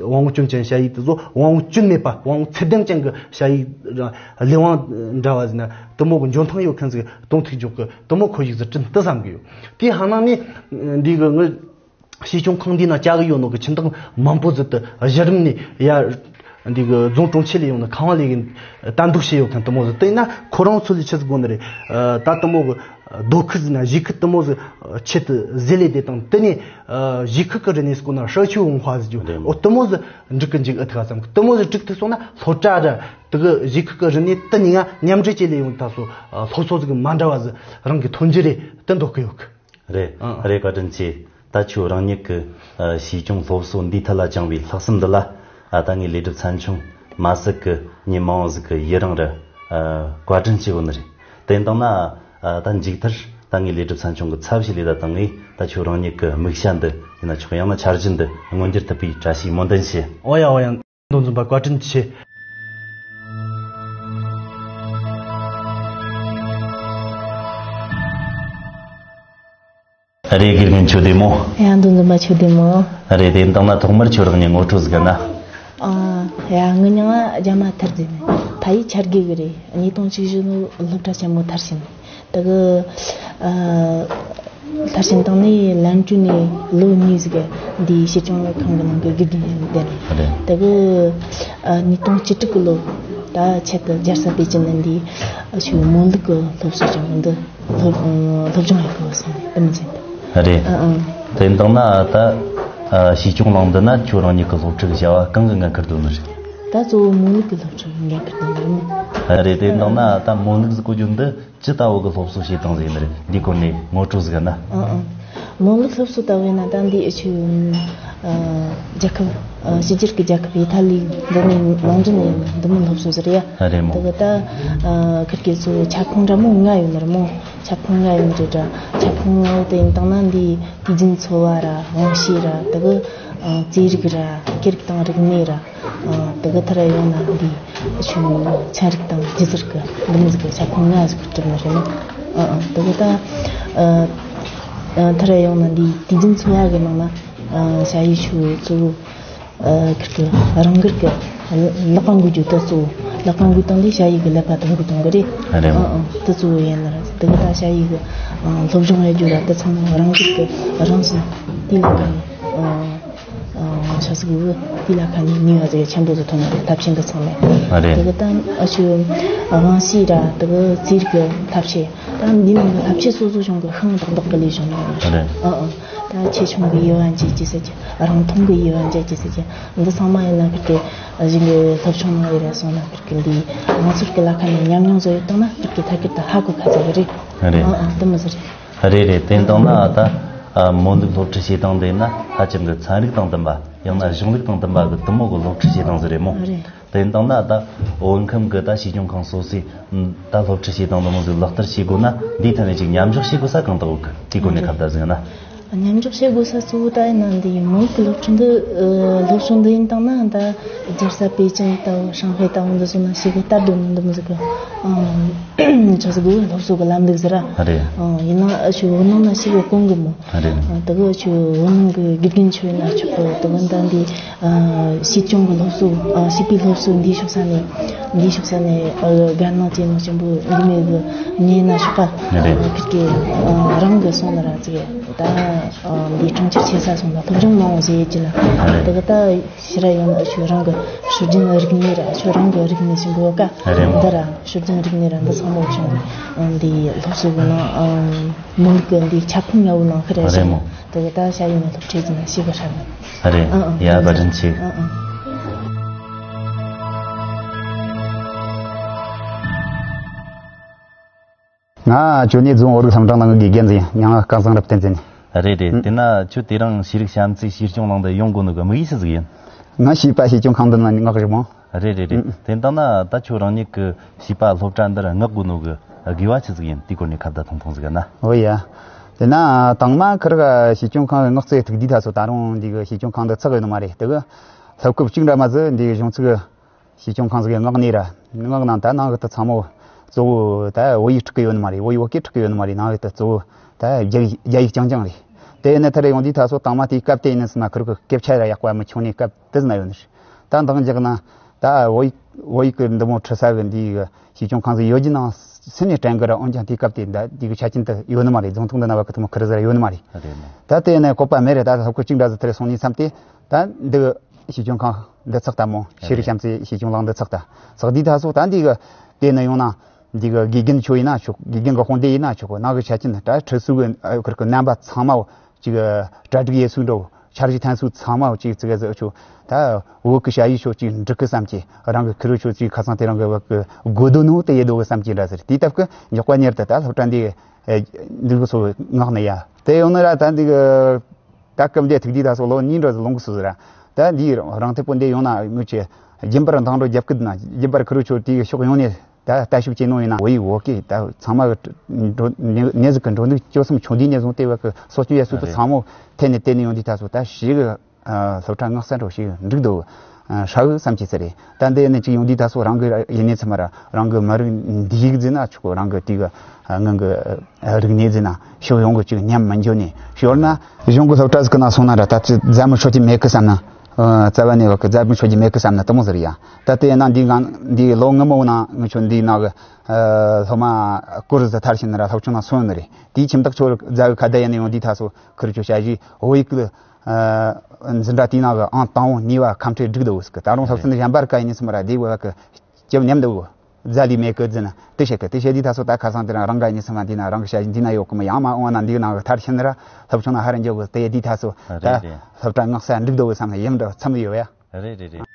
དབང་བོ་སྐྱོན་ཅན་ཞ་ཡི་དུ་བཟོ་དབང་བོ་སྐྱོན་མེད་པ་དབང་བོ་ཚད་ལྡན་ཅན་གི་ཞ་ཡི་ལས་དབང་འདྲ་བ་ཟིན་ན་དུ་མོ་གི་འཇོན་ཐང་ཡོད་མཁན་ཟིག་གཏོང་ཐུག་འཇོག་གི། དུ་མོ་ཁོ་ཡིག་ཟི་བྲིན་དུ་བསམ་གི་ཡོད། དེའི་ཧ་ནང་ནས་འདི་གི་ངི་ཞིག་ཅུང་ཁང་འདི་ན་བཅའ་གི་ཡོད་ནོ་གི་ཁྱིམ་ཐང་མང་པོ་ཟི་དུ་གཞི་རིམ་ནས་ཡ་འདི་གི་རྫོང་གྲོང་ཁྱེར་ལས་ཡོང་ནི་ཁང་བ་ལས་གི་གཏན་འདུག་བྱས་ཡོད་མཁན་དུ་མོ་ཟི། དེ་ཡིན་ན་ཁོ་རང་ཚོ་ལས་ཆི་ཟིག་དགོས་ནི་རེད། ད་དུ་མོ་གི་རྡོ་ཁུག་ཟི་ན་གཞིས་ཁུག་དུ་མོ་ཟི་ཆེད་དུ་ཟི་ལས་དེ་དང་དེ་ནས་གཞིས་ཁུག་གི་རི་ནས་སྐོར་ན་ཧྲ་ཆུ་འོང་ཧ་ཟི་རྒྱུ་འོ་དུ་མོ་ཟི་འགྲིག་གི་འཇུག་ཨི་ཐི་ག་སམ་གི། དུ་མོ་ཟི་འགྲིག་ཐུབ་སོང་ན་སློབ་གྲྭ་ར་དུ་གི་གཞིས་ཁུག་གི་རི་ནས་དུ་ནི་ང་མཉམ་འབྲེལ་བྱས་ལས་ཡོང་ད་སོ་སློབ་གསོ་ཟི་གི་མ་འདྲ་བ་ཟི་རང་གི་ཐོན་རྒྱུ་རེད། དུ་འདོག་གི་ཡོད་གི། རེད། ཨ། རེད། བཀའ་དྲིན་ཆེ། ད་ཁྱོད་རང་ཉིད་ཀྱི་ཨ་ཞིག་ཅུང་སློབ་གསོ་འདིའི་ཐད་ལ་བཅངས་པའི་ལྷག་བསམ་འདི་ལ་ཨ་ད་ངའི་ལས་སྒྲུབ་ཚན་ཆུང་མ་ཟིག་གི་མྱི་མང་བོ་ཟིག་གི་ཡི་རང་རུ་ཨ་བཀའ་དྲིན་ཆེ་བོ་ནི་རེད། དེ་འདང་ན་ཨ་ད་མཇུག་མཐར་ད་ངའི་ལས་སྒྲུབ་ཚན་ཆུང་གི་ཚབ་ཞིག་ལས་ད་དང་ངས་ད་ཁྱོད་རང་ཉིད་ཀྱི་དམིགས་བྱ་འདི་ཡིན་ན་ཆོག་ཡང་ན་འཆར་གཞི་འདི་མངོན་འགྱུར་ཐུབ་པའི་བཀྲ་ཤིས་སྨོན་འདུན་ཞུ། འོ་ཡ་འོ་ཡ། མདོ་འཛོམས་པ་བཀའ་དྲིན་ཆེ། རེད། དགེ་རྒན་ཁྱོད་བདེ་མོ། ཡ། མདོ་འཛོམས་པ་ཁྱོད་བདེ་མོ། རེད། དེ་འདང་ན་ཐོག་མར་ཁྱོད་རང་ཉིད་ངོ་སྤྲོད་ཟིག་ག་ན། ཨ། ཡ། ངའི་མྱིང་ང་རྒྱ་མ་ཐར་ཟེར་ནས། ཕ་ཡུལ་འཆར་སྒེར་གི་རེད། ཉིས་སྟོང་བཅུ་བཞི་ལོ་སློབ་གྲྭ་ཆེན་མོ་མཐར་ཕྱིན། དེ་གི་ཨ། མཐར་ཕྱིན་བཏང་ནས་ལན་ཀྲུའུ་ནས་ལོ་གཉིས་ཟིག་འདིའི་བྱིས་སྐྱོང་ལས་ཁང་གི་ནང་གི་དགེ་རྒན་ཡིན་བསྡད་ནས། རེད། དེ་གི་ཨ་ཉིས་སྟོང་བཅུ་དྲུག་གི་ལོ་ད་ཆེད་དུ་རྒྱལ་ས་པེ་ཅིན་ནས་འདི་ཨ་ཆུ་མོ་ལུག་གི་སློབ་གསོ་སྦྱང་གི་འདི་སློབ་སློབ་སྦྱོང་ཡག་གི་སོང་ནས་དེ་མི་ཟིན། རེད། ཨ་ཨ། དེ་འདང་ན་ད་ཨ་བྱིས་སྐྱོང་ལང་འདི་ན་ཁྱོད་རང་ཉིད་ཀྱི་སློབ་ཁྲིད་བྱ་བ་གང་གི་འགན་འཁུར་དོན་ནི་རེད། ད་གཙོ་བོ་མོ་ལུག་གི་སློབ་ཁྲིད་འགན་འཁུར་དོན་ནི་རེད། རེད། དེ་འདང་ན་ད་མོ་ལུག་ཟིག་གོ་རྒྱུ་འདི་ཇི་ལྟ་བུ་གི་སློབ་གསོ་བྱེད་སྟངས་ཟིག་ཡིན་ནི་རེད། འདི་སྐོར་ནས་ངོ་སྤྲོད་ཟིག་ན། ཨང་ཨང་། མོ་ལུག་སློབ་གསོ་ལྟ་བས་ན་ད་འདི་ཨ་ཆུ་ཨ་རྒྱལ་ཁབ་ཨ་ཕྱི་རྒྱལ་གྱི་རྒྱལ་ཁབ་ཨི་ཐ་ལི་འདི་ནས་ནང་འདྲེན་ཡིན་འདི་མོ་སློབ་གསོ་ཟིག་རེད་ཡ། ཨ་རེད་མོ། དེ་གི་ད་ཨ་ཁིར་གི་ཚོ་ཁྱབ་ཁོངས་འདྲ་མོ་ལྔ་ཡོད་ནི་རེད་མོ། ཁྱབ་ཁོངས་ལྔ་ཡོད་ནི་རེད་ད། ཁྱབ་ཁོངས་ལྔ་བོ་དེ་ཡིན་བཏང་ན་འདི་དུས་རྒྱུན་འཚོ་བ་ར་དབང་ཤེས་ར་དེ་གི་ཨ་རྩེད་རིགས་ར་སྐད་རིགས་དང་རིག་གནས་ར། ཨ་དེ་གི་མཐར་ཡོང་ན་འདི་ཆུ་ཚན་རིག་དང་སྒྱུ་རྩལ་གི་འདི་མོ་ཟིག་གི་ཁྱབ་ཁོངས་ལྔ་ཟིག་གི་གྲུབ་ནི་རེད་ན། ཨ་ཨ་དེ་གི་ད་ཨ་ཨ་མཐར་ཡོང་ན་འདི་དུས་རྒྱུན་འཚོ་བ་གི་ནང་ན་ཨ་ཞ་ཡི་ཆུ་གཙོ་བོ་ཨ་ཁིར་གི་རང་འགུལ་གི་ལག་པ་འགུལ་རྒྱུ་དེ་གཙོ་བོ། ལག་པ་འགུལ་སྟངས་འདི་ཞ་ཡི་གི་ཀླད་པ་དང་འགུལ་གཏོང་གི་རེད། ཨ་རེད་མོ། ཨ་ཨ་དེ་གཙོ་བོ་ཡིན་ན་ར་དེ་གི་ད་ཞ་ཡི་གི་ཨ་སློབ་སྦྱོང་ཡེད་རྒྱུ་ར་དེ་ཚང་མ་རང་འགུལ་གི་རང་བཞིན་དེ་ལ་ཨ། ཨ་ཆ་ཟིག་གི་དེ་ལ་ཁ་ནས་ནུས་པ་ཟིག་ཆེན་པོ་ཟིག་ཐོན་ནི་རེད། ཐབས་ཤེས་འདི་ཚང་མས། ཨ་རེད། དེ་གི་ད་ཨ་ཆུ་དབང་ཤེས་ར་དེ་གི་རྩེད་རིགས་ཀྱི་ཐབས་ཤེས་ད་འདི་ནང་གི་ཐབས་ཤེས་སོ་སོ་གཞུང་གི་ཤིང་རྡོག་རྡོག་གི་ལས་བྱུང་ནི་རེད། ཨ་རེད། ཨ་ཨ་ད་ཆེ་ཆུང་གི་དབྱེ་བ་འབྱེད་ཀྱི་ཟེར་གྱི་རང་མཐོང་གི་དབྱེ་བ་འབྱེད་ཀྱི་ཟེར་གྱི་འདི་ཚང་མ་ཡིན་ན་ཁིར་གི་གཞུང་གི་སློབ་སྦྱོང་ནང་ཡོད་རེད་སོང་ན་ཁིར་གི་འདི་ང་ཚོར་གི་ལ་ཁ་ནས་ཉམས་མྱོང་བཟོ་ཡོད་བཏང་ན་ཁིར་གི་ཐད་ཀར་དུ་ཧ་གོ་ཁ་ཚ་གི་རེད། ཨ་རེད། ཨ་ཨ་དེ་མོ་ཟིག་རེད། རེད་རེད། དེ་འདང་ན་ད་ཨ་མོ་ལུག་སློབ་ཁྲིད་བྱེད་སྟངས་དེ་ན་ཧ་ཅང་གི་ཚན་རིག་དང་ལྡན་པ་ཡང་ན་གཞུང་ལུགས་དང་ལྡན་པ་གི་དུ་མོ་གི་སློབ་ཁྲིད་བྱེད་སྟངས་ཟིག་རེད་མོ། རེད། དེ་འདང་ན་ད་བོད་ཁམས་གི་ད་བྱིས་སྐྱོང་ཁང་སོ་སོས་ད་སློབ་ཁྲིད་བྱེད་སྟངས་དུ་མོ་ཟིག་ལག་བསྟར་བྱེད་དགོས་ན་འདིའི་ཐད་ནས་ཅིག་མཉམ་འཇོག་བྱེད་དགོས་ས་གང་དག་ཡོད་གི་དེའི་སྐོར་ནས་ཁ་བརྡ་ཟིག་ན། མཉམ་འཇོག་བྱེད་དགོས་ས་གཙོ་བོ་ད་ཡིན་ན་འདི་ཡིན་མོ་ལུག་གི་སློབ་ཁྲིད་འདི་ཨ་སློབ་གསོ་འདི་ཡིན་བཏང་ན་ད་རྒྱལ་ས་པེ་ཅིང་ལྟ་བུ་ཧྲང་ཧའེ་ལྟ་བུ་འདི་ཚོ་ན་ཞིག་གི་ལྟ་འདོད་ནི་འདི་མོ་ཟིག་གི་ཨང་ཆ་ཟིག་གི་སློབ་གསོ་གི་ལམ་ལུགས་ཟེར་ར། ཨ་རེད། ཨང་ཡིན་ན་ཨ་ཆུ་བོད་ནང་ན་ཞིག་གི་གོང་གི་མོ། ཨ་རེད། ཨང་དེ་གི་ཆུ་བོད་ནང་གི་དགེ་རྒན་ཆོས་ན་ཆོག་གི་དེ་གི་ད་འདི་ཨ་བྱིས་སྐྱོང་གི་སློབ་གསོ་ཨ་བྱིས་པའི་སློབ་གསོ་འདི་ཕྱོགས་ས་ནས་འདི་ཕྱོགས་ས་ནས་ཨ་དགའ་སྣང་ཅན་ནོ་ཆེན་པོ་འདི་མེད་གི་ཉེ་ན་ཆོག་ག་ཨ་ཕིར་གི་ཨ་རང་གི་སོང་ན་ར་ཅིག་ད་ཨ་འདི་གྲོང་ཁྱེར་ཆེ་ས་སོང་ན་སློབ་སྦྱོང་མང་བོ་བྱེད་ཀྱི་ན། ཨ་རེད། དེ་གི་ད་ཕྱི་ར་ཡོང་ན་ཆུ་རང་གི་སྲོལ་རྒྱུན་རིག་གནས་ར་ཆུ་རང་གི་རིག་གནས་ཆེན་པོ་ཀ་ཨ་རེད་མོ། འདི་ར་སྲོལ་རྒྱུན་རིག་གནས་ར་འདི་ཚང་མ་བྱུང་གི་འདི་སློབ་གསོ་གི་ནང་ཨ་མོ་ལུག་གི་འདི་ཁྱབ་ཁོངས་ཡག་པོ་ནང་ཁི་ར་ཨ་རེད་བཞག་མོ། དེ་གི་ད་ཤ་ཡི་ནང་སློབ་ཁྲིད་ཀྱི་ན་ཤེས་གི་ཧྲ་གི་ཨ་རེད། ཨ་ཨ་ཡ་བཀའ་དྲིན་ཆེ། ཨ་ཨ། ང་ཇོ་ནེ་རྫོང་བོད་རིགས་སློབ་གྲྭ་ནང་གི་དགེ་རྒན་ཟིག་ཡིན། མྱིང་ང་སྐལ་བཟང་རབ་བརྟན་ཟེར་ནས། རེད་རེད། ཨུ། དེ་ན་ཁྱོད་དེ་རིང་ཤེས་རིག་བྱམས་བརྩེའི་གཅེས་སྐྱོང་གླིང་འདི་ཡོང་དགོས་ནོ་གི་དམིགས་ཡུལ་ཆི་ཟིག་ཡིན། ང་བྱིས་པ་གཅེས་སྐྱོང་ཁང་འདི་ནང་མངགས་རེད་མོ། རེད་རེད་རེད། ཨུ། དེ་འདང་ན་ད་ཁྱོད་རང་ཉིད་ཀྱི་བྱིས་པ་སློབ་གྲྭ་འདིར་མངགས་དགོས་ནོ་གི་དགོས་པ་ཆི་ཟིག་ཡིན། དེའི་སྐོར་ནས་ཁ་བརྡ་ཐུང་ཐུང་ཟིག་ན། འོ་ཡ། དེ་ན་དང་མ་ཁིར་ག་གཅེས་སྐྱོང་ཁང་གི་མངགས་ཚེ་ཐུག་དུས་ད་སོ་ད་རུང་འདི་གི་གཅེས་སྐྱོང་ཁང་འདི་ཚགས་ཡོད་ནི་མ་རེད། དེ་གི་སློབ་སྐབས་གཅིག་འདྲ་མ་ཟིག་འདི་གཞུང་ཚིག་གི་གཅེས་སྐྱོང་ཁང་ཟིག་གི་མངགས་ནས་ར། མངགས་ནང་ད་ནང་གི་ད་ཚང་མོ་གཙོ་བོ་ད་བོད་ཡིག་འཁྲིད་གི་ཡོད་ནི་མ་རེད། བོད་ཡིག་བོད་སྐད་འཁྲིད་གི་ཡོད་ནི་མ་རེད། ནང་གི་ད་གཙོ་བོ་ད་རྒྱ་ཡིག་རྒྱ་ཡིག་རྐྱང་རྐྱང་རེད། དེ་ནས་ཐར་ཡོང་དུས་ད་སོ་དང་མ་དེའི་སྐབས་དེ་ཡིན་ན་སི་ན་ཁིར་གི་སྐད་ཆ་ར་ཡག་པ་མི་ཆུང་ནས་སྐབས་དེ་ཟིན་ན་ཡོད་ནི་རེད། ད་འདང་རྒྱག་ན་ད་བོད་ཡིག་བོད་ཡིག་གི་འདི་མོ་འཁྲིད་ས་གི་འདི་གི་གཅེས་སྐྱོང་ཁང་ཟིག་ཡོད་རྒྱུ་ནང་སེམས་ནས་དྲན་གི་ར། འོན་ཀྱང་དེའི་སྐབས་དེ་ད་འདི་གི་ཆ་རྐྱེན་དེ་ཡོད་ནི་མ་རེད། རྫོང་ཐོག་འདི་ན་བ་གི་ཐུ་མོ་ཁིར་ཟིག་ར་ཡོད་ནི་མ་རེད། རེད་མོ། ད་དེ་ནས་བཀོད་པ་མེད་རེད། ད་སློབ་ཁུལ་གཅིག་འདྲ་ཟིག་ཐར་སོང་ནས་མཚམས་དེ་ད་འདི་གི་གཅེས་སྐྱོང་ཁང་འདི་ཚགས་ད་མོ། ཤེས་རིག་བྱམས་བརྩེ་གཅེས་སྐྱོང་གླིང་འདི་ཚགས་ད་ཚགས་དུས་ད་སོ་ད་འདི་གི་དེ་ནས་ཡོང་ན་འདི་གི་དགེ་རྒན་ཆོ་ཡིན་ན་ཆོག་དགེ་རྒན་གི་དཔུང་སྡེ་ཡིན་ན་ཆོག་ནང་གི་ཆ་རྐྱེན་ད་ཁྲིད་ཟུར་གི་ཁིར་གི་རྣམ་པ་ཚང་མ་ཅིག་གྲ་སྒྲིག་ཡེད་ཚུལ་འགྲོ། འཆར་གཞི་ཐན་ཚུལ་ཚང་མ་ཅིག་ཙི་ག་ཟིག་ཆོ་ད་བོད་གི་ཞ་ཡི་ཆོ་ཅིག་འགྲིག་གི་བསམ་གྱི་རང་གི་ཁི་རུ་ཆོ་ཅིག་ཁ་སང་དེ་རང་གི་བོད་གི་དགོས་དོན་ནོ་དེ་ཡེད་དོ་གི་བསམ་གྱི་འདྲ་ཟེར། དེའི་སྟབས་གི་མགྱོགས་པ་མྱུར་དུ་ད་སློབ་གྲྭ་འདི་འདི་གི་སོ་མངགས་ནས་ཡ་དེ་ཡོང་ནི་ར། ད་འདི་གི་ད་སྐབས་འདི་ཐུག་དུས་ད་སོ་ལོ་གཉིས་འགྲོ་ཟིག་ལོངས་གི་སོ་ཟིག་ར། ད་འདི་རང་ཐེ་པོ་འདི་ཡོང་ན་ངུ་ཆེ་རྒྱུན་པར་འདང་འགྲོ་རྒྱབ་གི་འདུག་ན། རྒྱུན་པར་ཁི་རུ་ཆོ་དེ་གི་ཕྱོགས་ཡོང་ནས་ད་ལྟ་ཞིབ་བྱེད་ནོ་ཡིན་ན། བོད་ཡིག་བོད་སྐད་ད་ཚང་མ་གི་འགྲོ་ནས་ནས་ཟིག་གི་འགྲོ་འདུག་སྤྱོད་གསུམ་ཆུང་དུས་ནས་བཟུང་སྟེ་བ་གི་གསོ་སྐྱོང་ཡ་སུ་དུ་ཚང་མོ་ཐད་ནས་བལྟས་ནས་ཡོང་དུས་ད་སོ་ད་ཞིག་གི་སློབ་གྲྭ་མངགས་ས་འགྲོ་ཞིག་འགྲིག་འདུག་ཧྲ་གི་བསམ་གྱི་ཚེ་རེད། ད་འདི་ནས་ཅིག་ཡོང་དུས་ད་སོ་རང་གི་ཡིན་ནས་ཚང་མ་ར་རང་གི་མི་རིགས་འདི་ཡིག་ཟིན་ན་ཆོག་གི། རང་གི་དེ་གི་ངང་གི་རིག་གནས་ཟིན་ན་ཕྱོགས་ཡོང་གི་ཅིག་ཉམས་མི་འཇོག་ནས་ཞོར་ན་གཞུང་གི་སློབ་གྲྭ་ཟིག་གི་ནང་སོང་ན་ར་ད་ཅི་མཛའ་མི་ཧྲོ་ཅི་མེད་གི་བསམ་ན། རྩ་བ་ནས་བ་གི་རྫ་བུ་ཆོད་ཀྱི་མེད་གི་བསམ་ན་དེ་མོ་ཟེར་ཡ། ད་དེ་ཡིན་ན་འདི་གང་འདི་ལོ་སྔ་མོ་ནང་ངི་ཆོ་འདི་ནང་གི་སློབ་མ་སྐོར་ཟི་ཐར་ཕྱིན་ན་ར་སློབ་ཆུང་ནང་སོན་ནི་རེད། དེའི་ཁྱིམ་བདག་ཆོ་རྫ་བུ་ཁ་བརྡ་ཡིན་ནི་ཡོང་འདི་ཐ་སོ་ཁུར་ཆོ་བྱ་གཞི་འོ་ཡིག་གི་འཛིན་གྲྭ་དེའི་ནང་གི་ཨང་དང་བོ་གཉིས་བ་ཁམས་ཁྲའི་སྒྲིག་དོ་གི་ད་རུང་སློབ་ཚན་གཞན་པར་ག་ཡིན་ནི་སུ་མ་ར་དེ་བ་གི་སྐྱབས་མཉམ་དུ་རྫ་ལི་མེ་ཀི་རྫི་ན་དེ་བཤད་གི་དེ་བཤད་དུས་ད་སོ་ད་ཁ་སང་དེ་རང་རང་ག་ཡིན་ནི་སུ་མ་འདི་ན་རང་གི་བྱ་གཞི་འདི་ན་ཡོད་གི་མི་ཡང་མ་འོང་ན་འདི་ནང་གི་ཐར་ཕྱིན་ན་ར་སློབ་ཆུང་ན་ཧ་ར་འཇོག་གི་དེ་དུས་ད་སོ་ད་རེད་རེད། སློབ་གྲྭ་སྔགས་ས་འགྲིག་དོ་གི་བསམ་ན་ཡིན་འདྲ་འཚམ་ཡོད་ཡ། རེད་རེད་རེད།